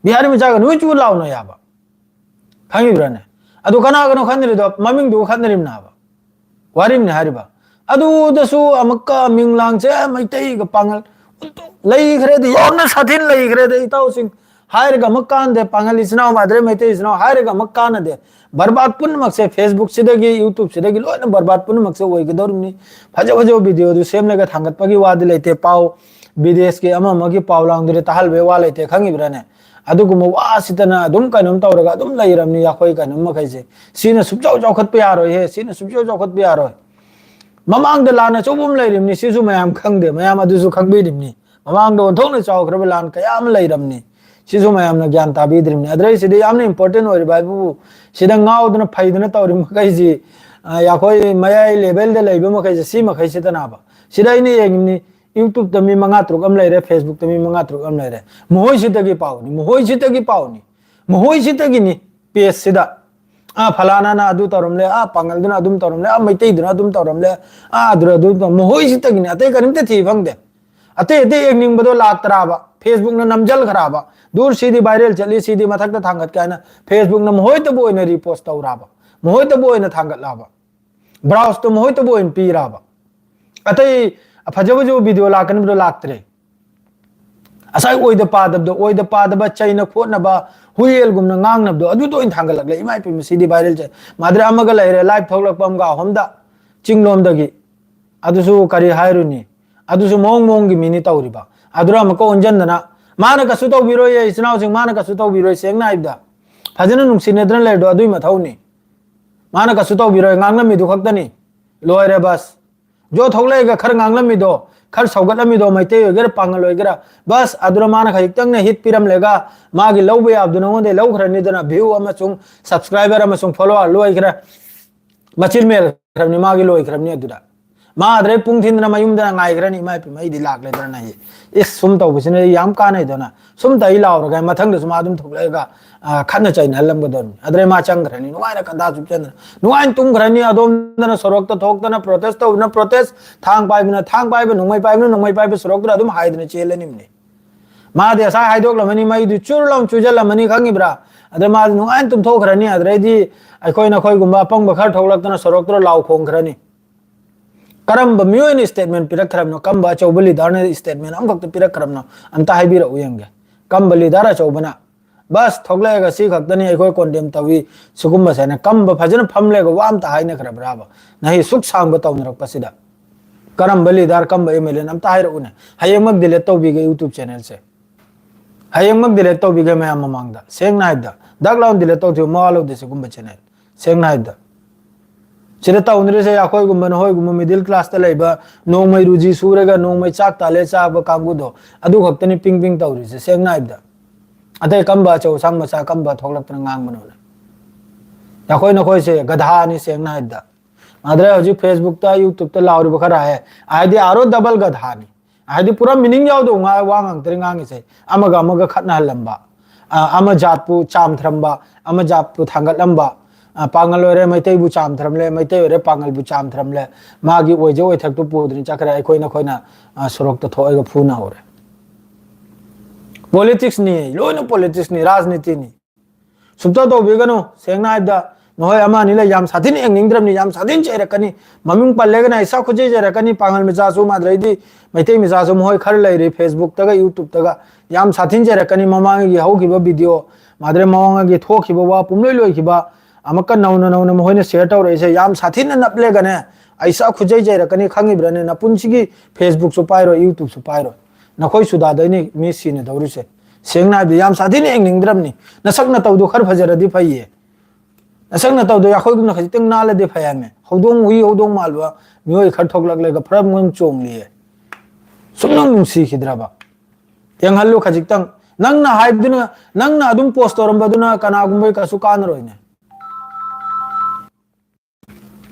ꯕꯤꯍꯥꯔꯤ ꯃꯆꯥꯒ ꯅꯨꯃꯤꯠ ꯆꯨ ꯂꯥꯎꯅ ꯌꯥꯕ, ꯈꯪꯉꯤꯕ꯭ꯔꯥꯅꯦ? ꯑꯗꯨ ꯀꯅꯥꯒꯅꯣ ꯈꯠꯅꯔꯤꯗꯣ? ꯃꯃꯤꯡꯗꯨꯒ ꯈꯠꯅꯔꯤꯕꯅꯦ ꯍꯥꯏꯕ꯫ ꯋꯥꯔꯤꯝꯅꯦ ꯍꯥꯏꯔꯤꯕ꯫ ꯑꯗꯨꯗꯁꯨ ꯑꯃꯨꯛꯀ ꯃꯤꯡ ꯂꯥꯡꯁꯦ ꯃꯩꯇꯩꯒ ꯄꯥꯡꯒꯜ ꯂꯩꯈ꯭ꯔꯦꯗꯤ, ꯌꯥꯝꯅ ꯁꯥꯊꯤꯅ ꯂꯩꯈ꯭ꯔꯦꯗꯤ, ꯏꯇꯥꯎꯁꯤꯡ꯫ ꯍꯥꯏꯔꯒ ꯑꯃꯨꯛ ꯀꯥꯟꯗꯦ, ꯄꯥꯡꯒꯜ ꯏꯆꯤꯟ ꯏꯅꯥꯎ ꯃꯥꯟꯅꯗ꯭ꯔꯦ, ꯃꯩꯇꯩ ꯏꯆꯤꯟ ꯏꯅꯥꯎ ꯍꯥꯏꯔꯒ ꯑꯃꯨꯛ ꯀꯥꯟꯅꯗꯦ꯫ ꯕꯔꯕꯥꯠ ꯄꯨꯝꯅꯃꯛꯁꯦ Facebook ꯁꯤꯗꯒꯤ, YouTube ꯁꯤꯗꯒꯤ ꯂꯣꯏꯅ ꯕꯔꯕꯥꯠ ꯄꯨꯝꯅꯃꯛꯁꯦ ꯑꯣꯏꯒꯗꯧꯔꯤꯕꯅꯤ꯫ ꯐꯖ ꯐꯖꯕ video ꯗꯨ ꯁꯦꯝꯂꯒ ꯊꯥꯡꯒꯠꯄꯒꯤ ꯋꯥꯗꯤ ꯂꯩꯇꯦ꯫ ꯄꯥꯎ, ꯕꯤꯗꯦꯁꯀꯤ ꯑꯃ ꯑꯃꯒꯤ ꯄꯥꯎ ꯂꯥꯡꯗꯨꯗꯤ ꯇꯥꯍꯜꯂꯨꯕꯩ ꯋꯥ ꯂꯩꯇꯦ, ꯈꯪꯉꯤꯕ꯭ꯔꯥꯅꯦ? ꯑꯗꯨꯒꯨꯝꯕ ꯋꯥꯁꯤꯗꯅ ꯑꯗꯨꯝ ꯀꯩꯅꯣꯝ ꯇꯧꯔꯒ ꯑꯗꯨꯝ ꯂꯩꯔꯕꯅꯤ ꯑꯩꯈꯣꯏ ꯀꯩꯅꯣꯝ ꯃꯈꯩꯁꯦ꯫ ꯁꯤꯅ ꯁꯨꯡꯆꯥꯎ ꯆꯥꯎꯈꯠꯄ ꯌꯥꯔꯣꯏꯍꯦ, ꯁꯤꯅ ꯁꯨꯡꯆꯥꯎ ꯆꯥꯎꯈꯠꯄ ꯌꯥꯔꯣꯏ꯫ ꯃꯃꯥꯡꯗ ꯂꯥꯟ ꯑꯆꯧꯕ ꯑꯃ ꯂꯩꯔꯤꯕꯅꯤ, ꯁꯤꯁꯨ ꯃꯌꯥꯝ ꯈꯪꯗꯦ, ꯃꯌꯥꯝ ꯑꯗꯨꯁꯨ ꯈꯪꯕꯤꯔꯤꯕꯅꯤ꯫ ꯃꯃꯥꯡꯗ ꯑꯣꯟꯊꯣꯛꯅ ꯆꯥꯎꯈ꯭ꯔꯕ ꯂꯥꯟ ꯀꯌꯥ ꯑꯃ ꯂꯩꯔꯝꯅꯤ, ꯁꯤꯁꯨ ꯃꯌꯥꯝꯅ ꯒ꯭ꯌꯥꯟ ꯇꯥꯕꯤꯗ꯭ꯔꯤꯕꯅꯤ꯫ ꯑꯗꯩ ꯁꯤꯗꯤ ꯌꯥꯝꯅ important ꯑꯣꯏꯔꯤꯕ ꯍꯥꯏꯕꯕꯨ, ꯁꯤꯗ ꯉꯥꯎꯗꯅ ꯐꯩꯗꯅ ꯇꯧꯔꯤꯕ ꯃꯈꯩꯁꯤ, ꯑ, ꯑꯩꯈꯣꯏ ꯃꯌꯥꯏ level ꯗ ꯂꯩꯕ ꯃꯈꯩꯁꯦ, ꯁꯤ ꯃꯈꯩꯁꯤꯗꯅꯕ꯫ ꯁꯤꯗ ꯑꯩꯅ ꯌꯦꯡꯉꯤꯕꯅꯤ, YouTube ꯇ ꯃꯤ ꯃꯉꯥ ꯇꯔꯨꯛ ꯑꯃ ꯂꯩꯔꯦ, Facebook ꯇ ꯃꯤ ꯃꯉꯥ ꯇꯔꯨꯛ ꯑꯃ ꯂꯩꯔꯦ꯫ ꯃꯈꯣꯏꯁꯤꯗꯒꯤ ꯄꯥꯎꯅꯤ, ꯃꯈꯣꯏꯁꯤꯗꯒꯤ ꯄꯥꯎꯅꯤ, ꯃꯈꯣꯏꯁꯤꯗꯒꯤꯅꯤ page ꯁꯤꯗ꯫ ꯑꯥ, ꯐꯂꯥꯅꯥꯅ ꯑꯗꯨ ꯇꯧꯔꯝꯂꯦ, ꯑꯥ, ꯄꯥꯡꯒꯜꯗꯨꯅ ꯑꯗꯨꯝ ꯇꯧꯔꯝꯂꯦ, ꯑꯥ, ꯃꯩꯇꯩꯗꯨꯅ ꯑꯗꯨꯝ ꯇꯧꯔꯝꯂꯦ, ꯑꯥ, ꯑꯗꯨꯅ ꯑꯗꯨꯝ ꯇꯧꯔꯝ-, ꯃꯈꯣꯏꯁꯤꯗꯒꯤꯅꯤ, ꯑꯇꯩ ꯀꯔꯤꯝꯇ ꯊꯤ ꯐꯪꯗꯦ꯫ ꯑꯇꯩ ꯑꯇꯩ ꯌꯦꯡꯅꯤꯡꯕꯗꯣ ꯂꯥꯛꯇ꯭ꯔꯥꯕ, Facebook ꯅ ꯅꯝꯖꯜꯈ꯭ꯔꯥꯕ, ꯗꯨꯔ ꯁꯤꯗꯤ viral ꯆꯠꯂꯤ, ꯁꯤꯗꯤ ꯃꯊꯛꯇ ꯊꯥꯡꯒꯠꯀꯦ ꯍꯥꯏꯅ Facebook ꯅ ꯃꯈꯣꯏꯇꯕꯨ ꯑꯣꯏꯅ repost ꯇꯧꯔꯥꯕ, ꯃꯈꯣꯏꯇꯕꯨ ꯑꯣꯏꯅ ꯊꯥꯡꯒꯠꯂꯥꯕ, browse ꯇꯣ ꯃꯈꯣꯏꯇꯕꯨ ꯑꯣꯏꯅ ꯄꯤꯔꯥꯕ꯫ ꯑꯇꯩ ꯐꯖ ꯐꯖꯕ video ꯂꯥꯛꯀꯅꯤꯕꯗꯣ ꯂꯥꯛꯇ꯭ꯔꯦ꯫ ꯉꯁꯥꯏ ꯑꯣꯏꯗ ꯄꯥꯗꯕꯗꯣ, ꯑꯣꯏꯗ ꯄꯥꯗꯕ ꯆꯩꯅ ꯈꯣꯠꯅꯕ, ꯍꯨꯏꯌꯦꯜꯒꯨꯝꯅ ꯉꯥꯡꯅꯕꯗꯣ, ꯑꯗꯨꯗ ꯑꯣꯏꯅ ꯊꯥꯡꯒꯠꯂꯛꯂꯦ꯫ ꯏꯃꯥ ꯏꯄꯦꯝꯃ, ꯁꯤꯗꯤ viral ꯆꯠ-, ꯃꯥꯗ꯭ꯔꯦ ꯑꯃꯒ ꯂꯩꯔꯦ, live ꯊꯣꯛꯂꯛꯄ ꯑꯃꯒ ꯑꯍꯨꯝꯗ ꯆꯤꯡꯂꯣꯝꯗꯒꯤ꯫ ꯑꯗꯨꯁꯨ ꯀꯔꯤ ꯍꯥꯏꯔꯨꯅꯤ? ꯑꯗꯨꯁꯨ ꯃꯑꯣꯡ ꯃꯑꯣꯡꯒꯤ ꯃꯤꯅꯤ ꯇꯧꯔꯤꯕ꯫ ꯑꯗꯨꯗ ꯑꯃꯨꯛꯀ ꯑꯣꯟꯁꯤꯟꯗꯅ, "ꯃꯥꯅ ꯀꯩꯁꯨ ꯇꯧꯕꯤꯔꯣꯏꯌꯦ, ꯏꯆꯤꯟ ꯏꯅꯥꯎꯁꯤꯡ, ꯃꯥꯅ ꯀꯩꯁꯨ ꯇꯧꯕꯤꯔꯣꯏ, ꯁꯦꯡꯅ ꯍꯥꯏꯕꯗ꯫ ꯐꯖꯅ ꯅꯨꯡꯁꯤꯅꯗꯅ ꯂꯩꯔꯗꯣ ꯑꯗꯨꯏ ꯃꯊꯧꯅꯤ꯫ ꯃꯥꯅ ꯀꯩꯁꯨ ꯇꯧꯕꯤꯔꯣꯏ, ꯉꯥꯡꯂꯝꯃꯤꯗꯨ ꯈꯛꯇꯅꯤ꯫ ꯂꯣꯏꯔꯦ, ꯕꯁ꯫ ꯖꯣ ꯊꯣꯛꯂꯛꯑꯒ ꯈꯔ ꯉꯥꯡꯂꯝꯃꯤꯗꯣ, ꯈꯔ ꯁꯧꯒꯠꯂꯝꯃꯤꯗꯣ, ꯃꯩꯇꯩ ꯑꯣꯏꯒꯦꯔꯥ, ꯄꯥꯡꯒꯜ ꯑꯣꯏꯒꯦꯔꯥ, ꯕꯁ, ꯑꯗꯨꯅ ꯃꯥꯅ ꯈꯖꯤꯛꯇꯪꯅ hit ꯄꯤꯔꯝꯂꯒ, ꯃꯥꯒꯤ ꯂꯧꯕ ꯌꯥꯕꯗꯨ ꯅꯉꯣꯟꯗꯩ ꯂꯧꯈ꯭ꯔꯅꯤꯗꯅ, view ꯑꯃꯁꯨꯡ subscriber ꯑꯃꯁꯨꯡ follower ꯂꯣꯏꯈ꯭ꯔꯦ꯫ ꯃꯆꯤꯟ ꯃꯦꯜꯈ꯭ꯔꯕꯅꯤ, ꯃꯥꯒꯤ ꯂꯣꯏꯈ꯭ꯔꯕꯅꯤ ꯑꯗꯨꯗ꯫ ꯃꯥ ꯑꯗꯨꯗꯩ ꯄꯨꯡ ꯊꯤꯟꯗꯅ ꯃꯌꯨꯝꯗꯅ ꯉꯥꯏꯈ꯭ꯔꯅꯤ, "ꯏꯃꯥ ꯏꯄꯦꯝꯃ, ꯑꯩꯗꯤ ꯂꯥꯛꯂꯦꯗꯅ ꯑꯩ, ꯏꯁ, ꯁꯨꯝ ꯇꯧꯕꯁꯤꯅ ꯑꯩ ꯌꯥꯝ ꯀꯥꯟꯅꯩꯗꯅ", ꯁꯨꯝ ꯇꯧ ꯂꯥꯎꯔꯒ ꯃꯊꯪꯗꯁꯨ ꯃꯥ ꯑꯗꯨꯝ ꯊꯣꯛꯂꯛꯑꯒ, ꯑ, ꯈꯠꯅ ꯆꯩꯅꯍꯜꯂꯝꯒꯗꯧꯅꯤ꯫ ꯑꯗꯨꯗꯩ ꯃꯥ ꯆꯪꯈ꯭ꯔꯅꯤ, ꯅꯨꯡꯉꯥꯏꯅ ꯈꯟꯗꯥ ꯆꯨꯞꯆꯟꯗꯅ ꯅꯨꯡꯉꯥꯏꯅ ꯇꯨꯝꯈ꯭ꯔꯅꯤ꯫ ꯑꯗꯣꯝꯗꯅ ꯁꯣꯔꯣꯛꯇ ꯊꯣꯛꯇꯅ protest ꯇꯧꯗꯅ protest, ꯊꯥꯡ ꯄꯥꯏꯕꯅ ꯊꯥꯡ ꯄꯥꯏꯕ, ꯅꯣꯡꯃꯩ ꯄꯥꯏꯕꯅ ꯅꯣꯡꯃꯩ ꯄꯥꯏꯕ, ꯁꯣꯔꯣꯛꯇꯨꯗ ꯑꯗꯨꯝ ꯍꯥꯏꯗꯅ ꯆꯦꯜꯂꯅꯤꯕꯅꯤ꯫ ꯃꯥꯗꯤ ꯉꯁꯥꯏ ꯍꯥꯏꯗꯣꯛꯂꯝꯃꯅꯤ, ꯃꯩꯗꯨ ꯆꯨꯔ ꯂꯥꯎ ꯆꯨꯖꯜꯂꯝꯃꯅꯤ, ꯈꯪꯉꯤꯕ꯭ꯔꯥ? ꯑꯗꯩ ꯃꯥꯗꯤ ꯅꯨꯡꯉꯥꯏꯅ ꯇꯨꯝꯊꯣꯛꯈ꯭ꯔꯅꯤ꯫ ꯑꯗꯩꯗꯤ ꯑꯩꯈꯣꯏ ꯅꯈꯣꯏꯒꯨꯝꯕ ꯑꯄꯪꯕ ꯈꯔ ꯊꯣꯛꯂꯛꯇꯅ ꯁꯣꯔꯣꯛꯇꯨꯗ ꯂꯥꯎ ꯈꯣꯡꯈ꯭ꯔꯅꯤ꯫ ꯀꯔꯝꯕ ꯃꯤꯑꯣꯏꯅ statement ꯄꯤꯔꯛꯈ꯭ꯔꯕꯅꯣ? ꯀꯔꯝꯕ ꯑꯆꯧꯕ leaderꯅ statement ꯑꯃꯈꯛꯇ ꯄꯤꯔꯛꯈ꯭ꯔꯕꯅꯣ? ꯑꯝꯇ ꯍꯥꯏꯕꯤꯔꯛꯎ ꯌꯦꯡꯒꯦ꯫ ꯀꯔꯝꯕ leader ꯑꯆꯧꯕꯅ, "ꯕꯁ ꯊꯣꯛꯂꯛꯑꯒ ꯁꯤ ꯈꯛꯇꯅꯤ ꯑꯩꯈꯣꯏ condemn ꯇꯧꯏ, ꯁꯤꯒꯨꯝꯕꯁꯦ" ꯍꯥꯏꯅ ꯀꯔꯝꯕ ꯐꯖꯅ ꯐꯝꯂꯒ ꯋꯥ ꯑꯝꯇ ꯍꯥꯏꯅꯈ꯭ꯔꯕ꯭ꯔꯥꯕ? ꯅꯍꯤ ꯁꯨꯛ ꯁꯥꯡꯕ ꯇꯧꯅꯔꯛꯄꯁꯤꯗ ꯀꯔꯝꯕ leader, ꯀꯔꯝꯕ MLAꯅ? ꯑꯝꯇ ꯍꯥꯏꯔꯛꯎꯅꯦ꯫ ꯍꯌꯦꯡꯃꯛ delete ꯇꯧꯕꯤꯒꯦ YouTube channelꯁꯦ꯫ ꯍꯌꯦꯡꯃꯛ delete ꯇꯧꯕꯤꯒꯦ ꯃꯌꯥꯝ ꯃꯃꯥꯡꯗ꯫ ꯁꯦꯡꯅ ꯍꯥꯏꯕꯗ, ꯗꯛ ꯂꯥꯎꯅ delete ꯇꯧꯊꯤꯕ, ꯃꯋꯥ ꯂꯧꯗꯦ ꯁꯤꯒꯨꯝꯕ channel꯫ ꯁꯦꯡꯅ ꯍꯥꯏꯕꯗ, ꯁꯤꯗ ꯇꯧꯅꯔꯤꯁꯦ ꯑꯩꯈꯣꯏꯒꯨꯝꯕ ꯅꯈꯣꯏꯒꯨꯝꯕ middle classꯇ ꯂꯩꯕ, ꯅꯣꯡꯃꯩ ꯔꯨꯖꯤ ꯁꯨꯔꯒ ꯅꯣꯡꯃꯩ ꯆꯥꯛ ꯇꯥꯜꯂꯦ ꯆꯥꯕ ꯀꯥꯡꯕꯨꯗꯣ, ꯑꯗꯨ ꯈꯛꯇꯅꯤ ꯄꯤꯡ ꯄꯤꯡ ꯇꯧꯔꯤꯁꯦ꯫ ꯁꯦꯡꯅ ꯍꯥꯏꯕꯗ, ꯑꯇꯩ ꯀꯝꯕ ꯑꯆꯧ ꯑꯁꯥꯡ ꯃꯆꯥ ꯀꯝꯕ ꯊꯣꯛꯂꯛꯇꯅ ꯉꯥꯡꯕꯅꯣꯅꯦ? ꯑꯩꯈꯣꯏ ꯅꯈꯣꯏꯁꯦ ꯒꯙꯥꯅꯤ ꯁꯦꯡꯅ ꯍꯥꯏꯕꯗ꯫ ꯑꯗꯨꯗ ꯍꯧꯖꯤꯛ Facebookꯇ, YouTubeꯇ ꯂꯥꯎꯔꯤꯕ ꯈꯔ ꯍꯥꯏ, ꯍꯥꯏꯗꯤ ꯑꯥꯔꯣ double ꯒꯙꯥꯅꯤ꯫ ꯍꯥꯏꯗꯤ ꯄꯨꯔꯥ meaning ꯌꯥꯎꯗꯕ ꯉꯥ-, ꯋꯥ ꯉꯥꯛꯇꯅꯤ ꯉꯥꯡꯉꯤꯁꯦ꯫ ꯑꯃꯒ ꯑꯃꯒ ꯈꯠꯅꯍꯜꯂꯝꯕ, ꯑ, ꯑꯃ ꯖꯥꯠꯄꯨ ꯆꯥꯝꯊꯔꯝꯕ, ꯑꯃ ꯖꯥꯠꯄꯨ ꯊꯥꯡꯒꯠꯂꯝꯕ, ꯑ, ꯄꯥꯡꯒꯜ ꯑꯣꯏꯔꯦ ꯃꯩꯇꯩꯕꯨ ꯆꯥꯝꯊꯔꯝꯂꯦ, ꯃꯩꯇꯩ ꯑꯣꯏꯔꯦ ꯄꯥꯡꯒꯜꯕꯨ ꯆꯥꯝꯊꯔꯝꯂꯦ, ꯃꯥꯒꯤ ꯑꯣꯏꯖ ꯑꯣꯏꯊꯛꯇꯨ ꯄꯨꯗꯨꯅ ꯆꯠꯈ꯭ꯔꯦ꯫ ꯑꯩꯈꯣꯏ ꯅꯈꯣꯏꯅ, ꯑ, ꯁꯣꯔꯣꯛꯇ ꯊꯣꯛꯑꯒ ꯐꯨꯅꯍꯧꯔꯦ꯫ Politicsꯅꯤ, ꯂꯣꯏꯅ politicsꯅꯤ, ꯔꯥꯖꯅꯤꯇꯤꯅꯤ꯫ ꯁꯨꯝꯇꯧ ꯇꯧꯕꯤꯒꯅꯨ꯫ ꯁꯦꯡꯅ ꯍꯥꯏꯕꯗ, ꯅꯈꯣꯏ ꯑꯃ ꯑꯅꯤ ꯂꯩ, ꯌꯥꯝ ꯁꯥꯊꯤꯅ ꯌꯦꯡꯅꯤꯡꯗ꯭ꯔꯕꯅꯤ, ꯌꯥꯝ ꯁꯥꯊꯤꯅ ꯆꯩꯔꯛꯀꯅꯤ꯫ ꯃꯃꯤꯡ ꯄꯜꯂꯦꯒꯅ ꯏꯁꯥ ꯈꯨꯠꯆꯩ ꯆꯩꯔꯛꯀꯅꯤ꯫ ꯄꯥꯡꯒꯜ ꯃꯆꯥꯁꯨ ꯃꯥꯗ꯭ꯔꯩꯗꯤ ꯃꯩꯇꯩ ꯃꯆꯥꯁꯨ ꯃꯈꯣꯏ ꯈꯔ ꯂꯩꯔꯤ Facebookꯇꯒ, YouTubeꯇꯒ ꯌꯥꯝ ꯁꯥꯊꯤꯅ ꯆꯩꯔꯛꯀꯅꯤ꯫ ꯃꯃꯥꯡꯒꯤ ꯍꯧꯈꯤꯕ video, ꯃꯥꯗ꯭ꯔꯩ ꯃꯃꯥꯡꯒꯤ ꯊꯣꯛꯈꯤꯕ ꯋꯥ ꯄꯨꯝꯂꯣꯏ ꯂꯣꯏꯈꯤꯕ, ꯑꯃꯨꯛꯀ ꯅꯧꯅ ꯅꯧꯅ ꯃꯈꯣꯏꯅ share ꯇꯧꯔꯛꯏꯁꯦ ꯌꯥꯝ ꯁꯥꯊꯤꯅ ꯅꯞꯂꯦꯒꯅꯦ, ꯑꯩ ꯏꯁꯥ ꯈꯨꯠꯆꯩ ꯆꯩꯔꯛꯀꯅꯤ꯫ ꯈꯪꯉꯤꯕ꯭ꯔꯥꯅꯦ? ꯅꯄꯨꯟꯁꯤꯒꯤ Facebookꯁꯨ ꯄꯥꯏꯔꯣꯏ, YouTubeꯁꯨ ꯄꯥꯏꯔꯣꯏ꯫ ꯅꯈꯣꯏ ꯁꯨꯗꯥꯗꯩꯅꯤ ꯃꯤ ꯁꯤꯅꯗꯧꯔꯤꯁꯦ꯫ ꯁꯦꯡꯅ ꯍꯥꯏꯕꯗꯤ ꯌꯥꯝ ꯁꯥꯊꯤꯅ ꯌꯦꯡꯅꯤꯡꯗ꯭ꯔꯕꯅꯤ꯫ ꯅꯁꯛ ꯅꯇꯧꯗꯣ ꯈꯔ ꯐꯖꯔꯗꯤ ꯐꯩꯌꯦ꯫ ꯅꯁꯛ ꯅꯇꯧꯗꯣ ꯑꯩꯈꯣꯏꯒꯨꯝꯅ ꯈꯖꯤꯛꯇꯪ ꯅꯥꯜꯂꯗꯤ ꯐꯩ ꯍꯥꯏꯕꯅꯦ꯫ ꯍꯧꯗꯣꯡ, ꯍꯨꯏ, ꯍꯧꯗꯣꯡ ꯃꯥꯜꯂꯕ ꯃꯤꯑꯣꯏ ꯈꯔ ꯊꯣꯛꯂꯛꯂꯒ ꯐꯔꯝ ꯉꯝ ꯆꯣꯡꯂꯤꯌꯦ꯫ ꯁꯨꯝ ꯅꯪ ꯅꯨꯡꯁꯤꯈꯤꯗ꯭ꯔꯕ? ꯌꯦꯡꯍꯜꯂꯨ ꯈꯖꯤꯛꯇꯪ꯫ ꯅꯪꯅ ꯍꯥꯏꯕꯗꯨꯅ, ꯅꯪꯅ ꯑꯗꯨꯝ post ꯇꯧꯔꯝꯕꯗꯨꯅ ꯀꯅꯥꯒꯨꯝꯕ ꯀꯩꯁꯨ ꯀꯥꯟꯅꯔꯣꯏꯅꯦ꯫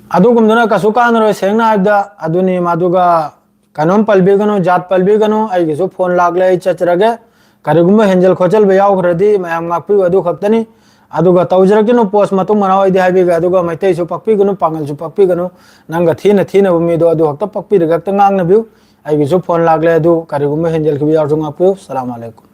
ꯑꯗꯨꯒꯨꯝꯗꯨꯅ ꯀꯩꯁꯨ ꯀꯥꯟꯅꯔꯣꯏ, ꯁꯦꯡꯅ ꯍꯥꯏꯕꯗ꯫ ꯑꯗꯨꯅꯤ, ꯃꯗꯨꯒ ꯀꯩꯅꯣꯝ ꯄꯜꯕꯤꯒꯅꯨ, ꯖꯥꯠ ꯄꯜꯕꯤꯒꯅꯨ꯫ ꯑꯩꯒꯤꯁꯨ ꯐꯣꯟ ꯂꯥꯛꯂꯦ, ꯑꯩ ꯆꯠꯆꯔꯒꯦ꯫ ꯀꯔꯤꯒꯨꯝꯕ ꯍꯦꯟꯖꯜ ꯈꯣꯠꯆꯜꯕ ꯌꯥꯎꯈ꯭ꯔꯗꯤ ꯃꯌꯥꯝ ꯉꯥꯛꯄꯤꯌꯨ, ꯑꯗꯨ ꯈꯛꯇꯅꯤ꯫ ꯑꯗꯨꯒ ꯇꯧꯖꯔꯛꯀꯅꯨ, ꯄꯣꯁ ꯃꯇꯨꯡ ꯃꯅꯥꯎ ꯑꯩꯗꯤ ꯍꯥꯏꯕꯤꯒꯦ꯫ ꯑꯗꯨꯒ ꯃꯩꯇꯩꯁꯨ ꯄꯛꯄꯤꯒꯅꯨ, ꯄꯥꯉꯜꯁꯨ ꯄꯛꯄꯤꯒꯅꯨ꯫ ꯅꯪꯒ ꯊꯤꯅ ꯊꯤꯅꯕ ꯃꯤꯗꯣ ꯑꯗꯨ ꯈꯛꯇ ꯄꯛꯄꯤꯔꯒ ꯍꯦꯛꯇ ꯉꯥꯡꯅꯕꯤꯌꯨ꯫ ꯑꯩꯒꯤꯁꯨ ꯐꯣꯟ ꯂꯥꯛꯂꯦ, ꯑꯗꯨ ꯀꯔꯤꯒꯨꯝꯕ ꯍꯦꯟꯖꯜꯈꯤꯕ ꯌꯥꯎꯔꯁꯨ ꯉꯥꯛꯄꯤꯌꯨ꯫ ꯁꯂꯥꯝ ꯑꯂꯩꯀꯨꯝ꯫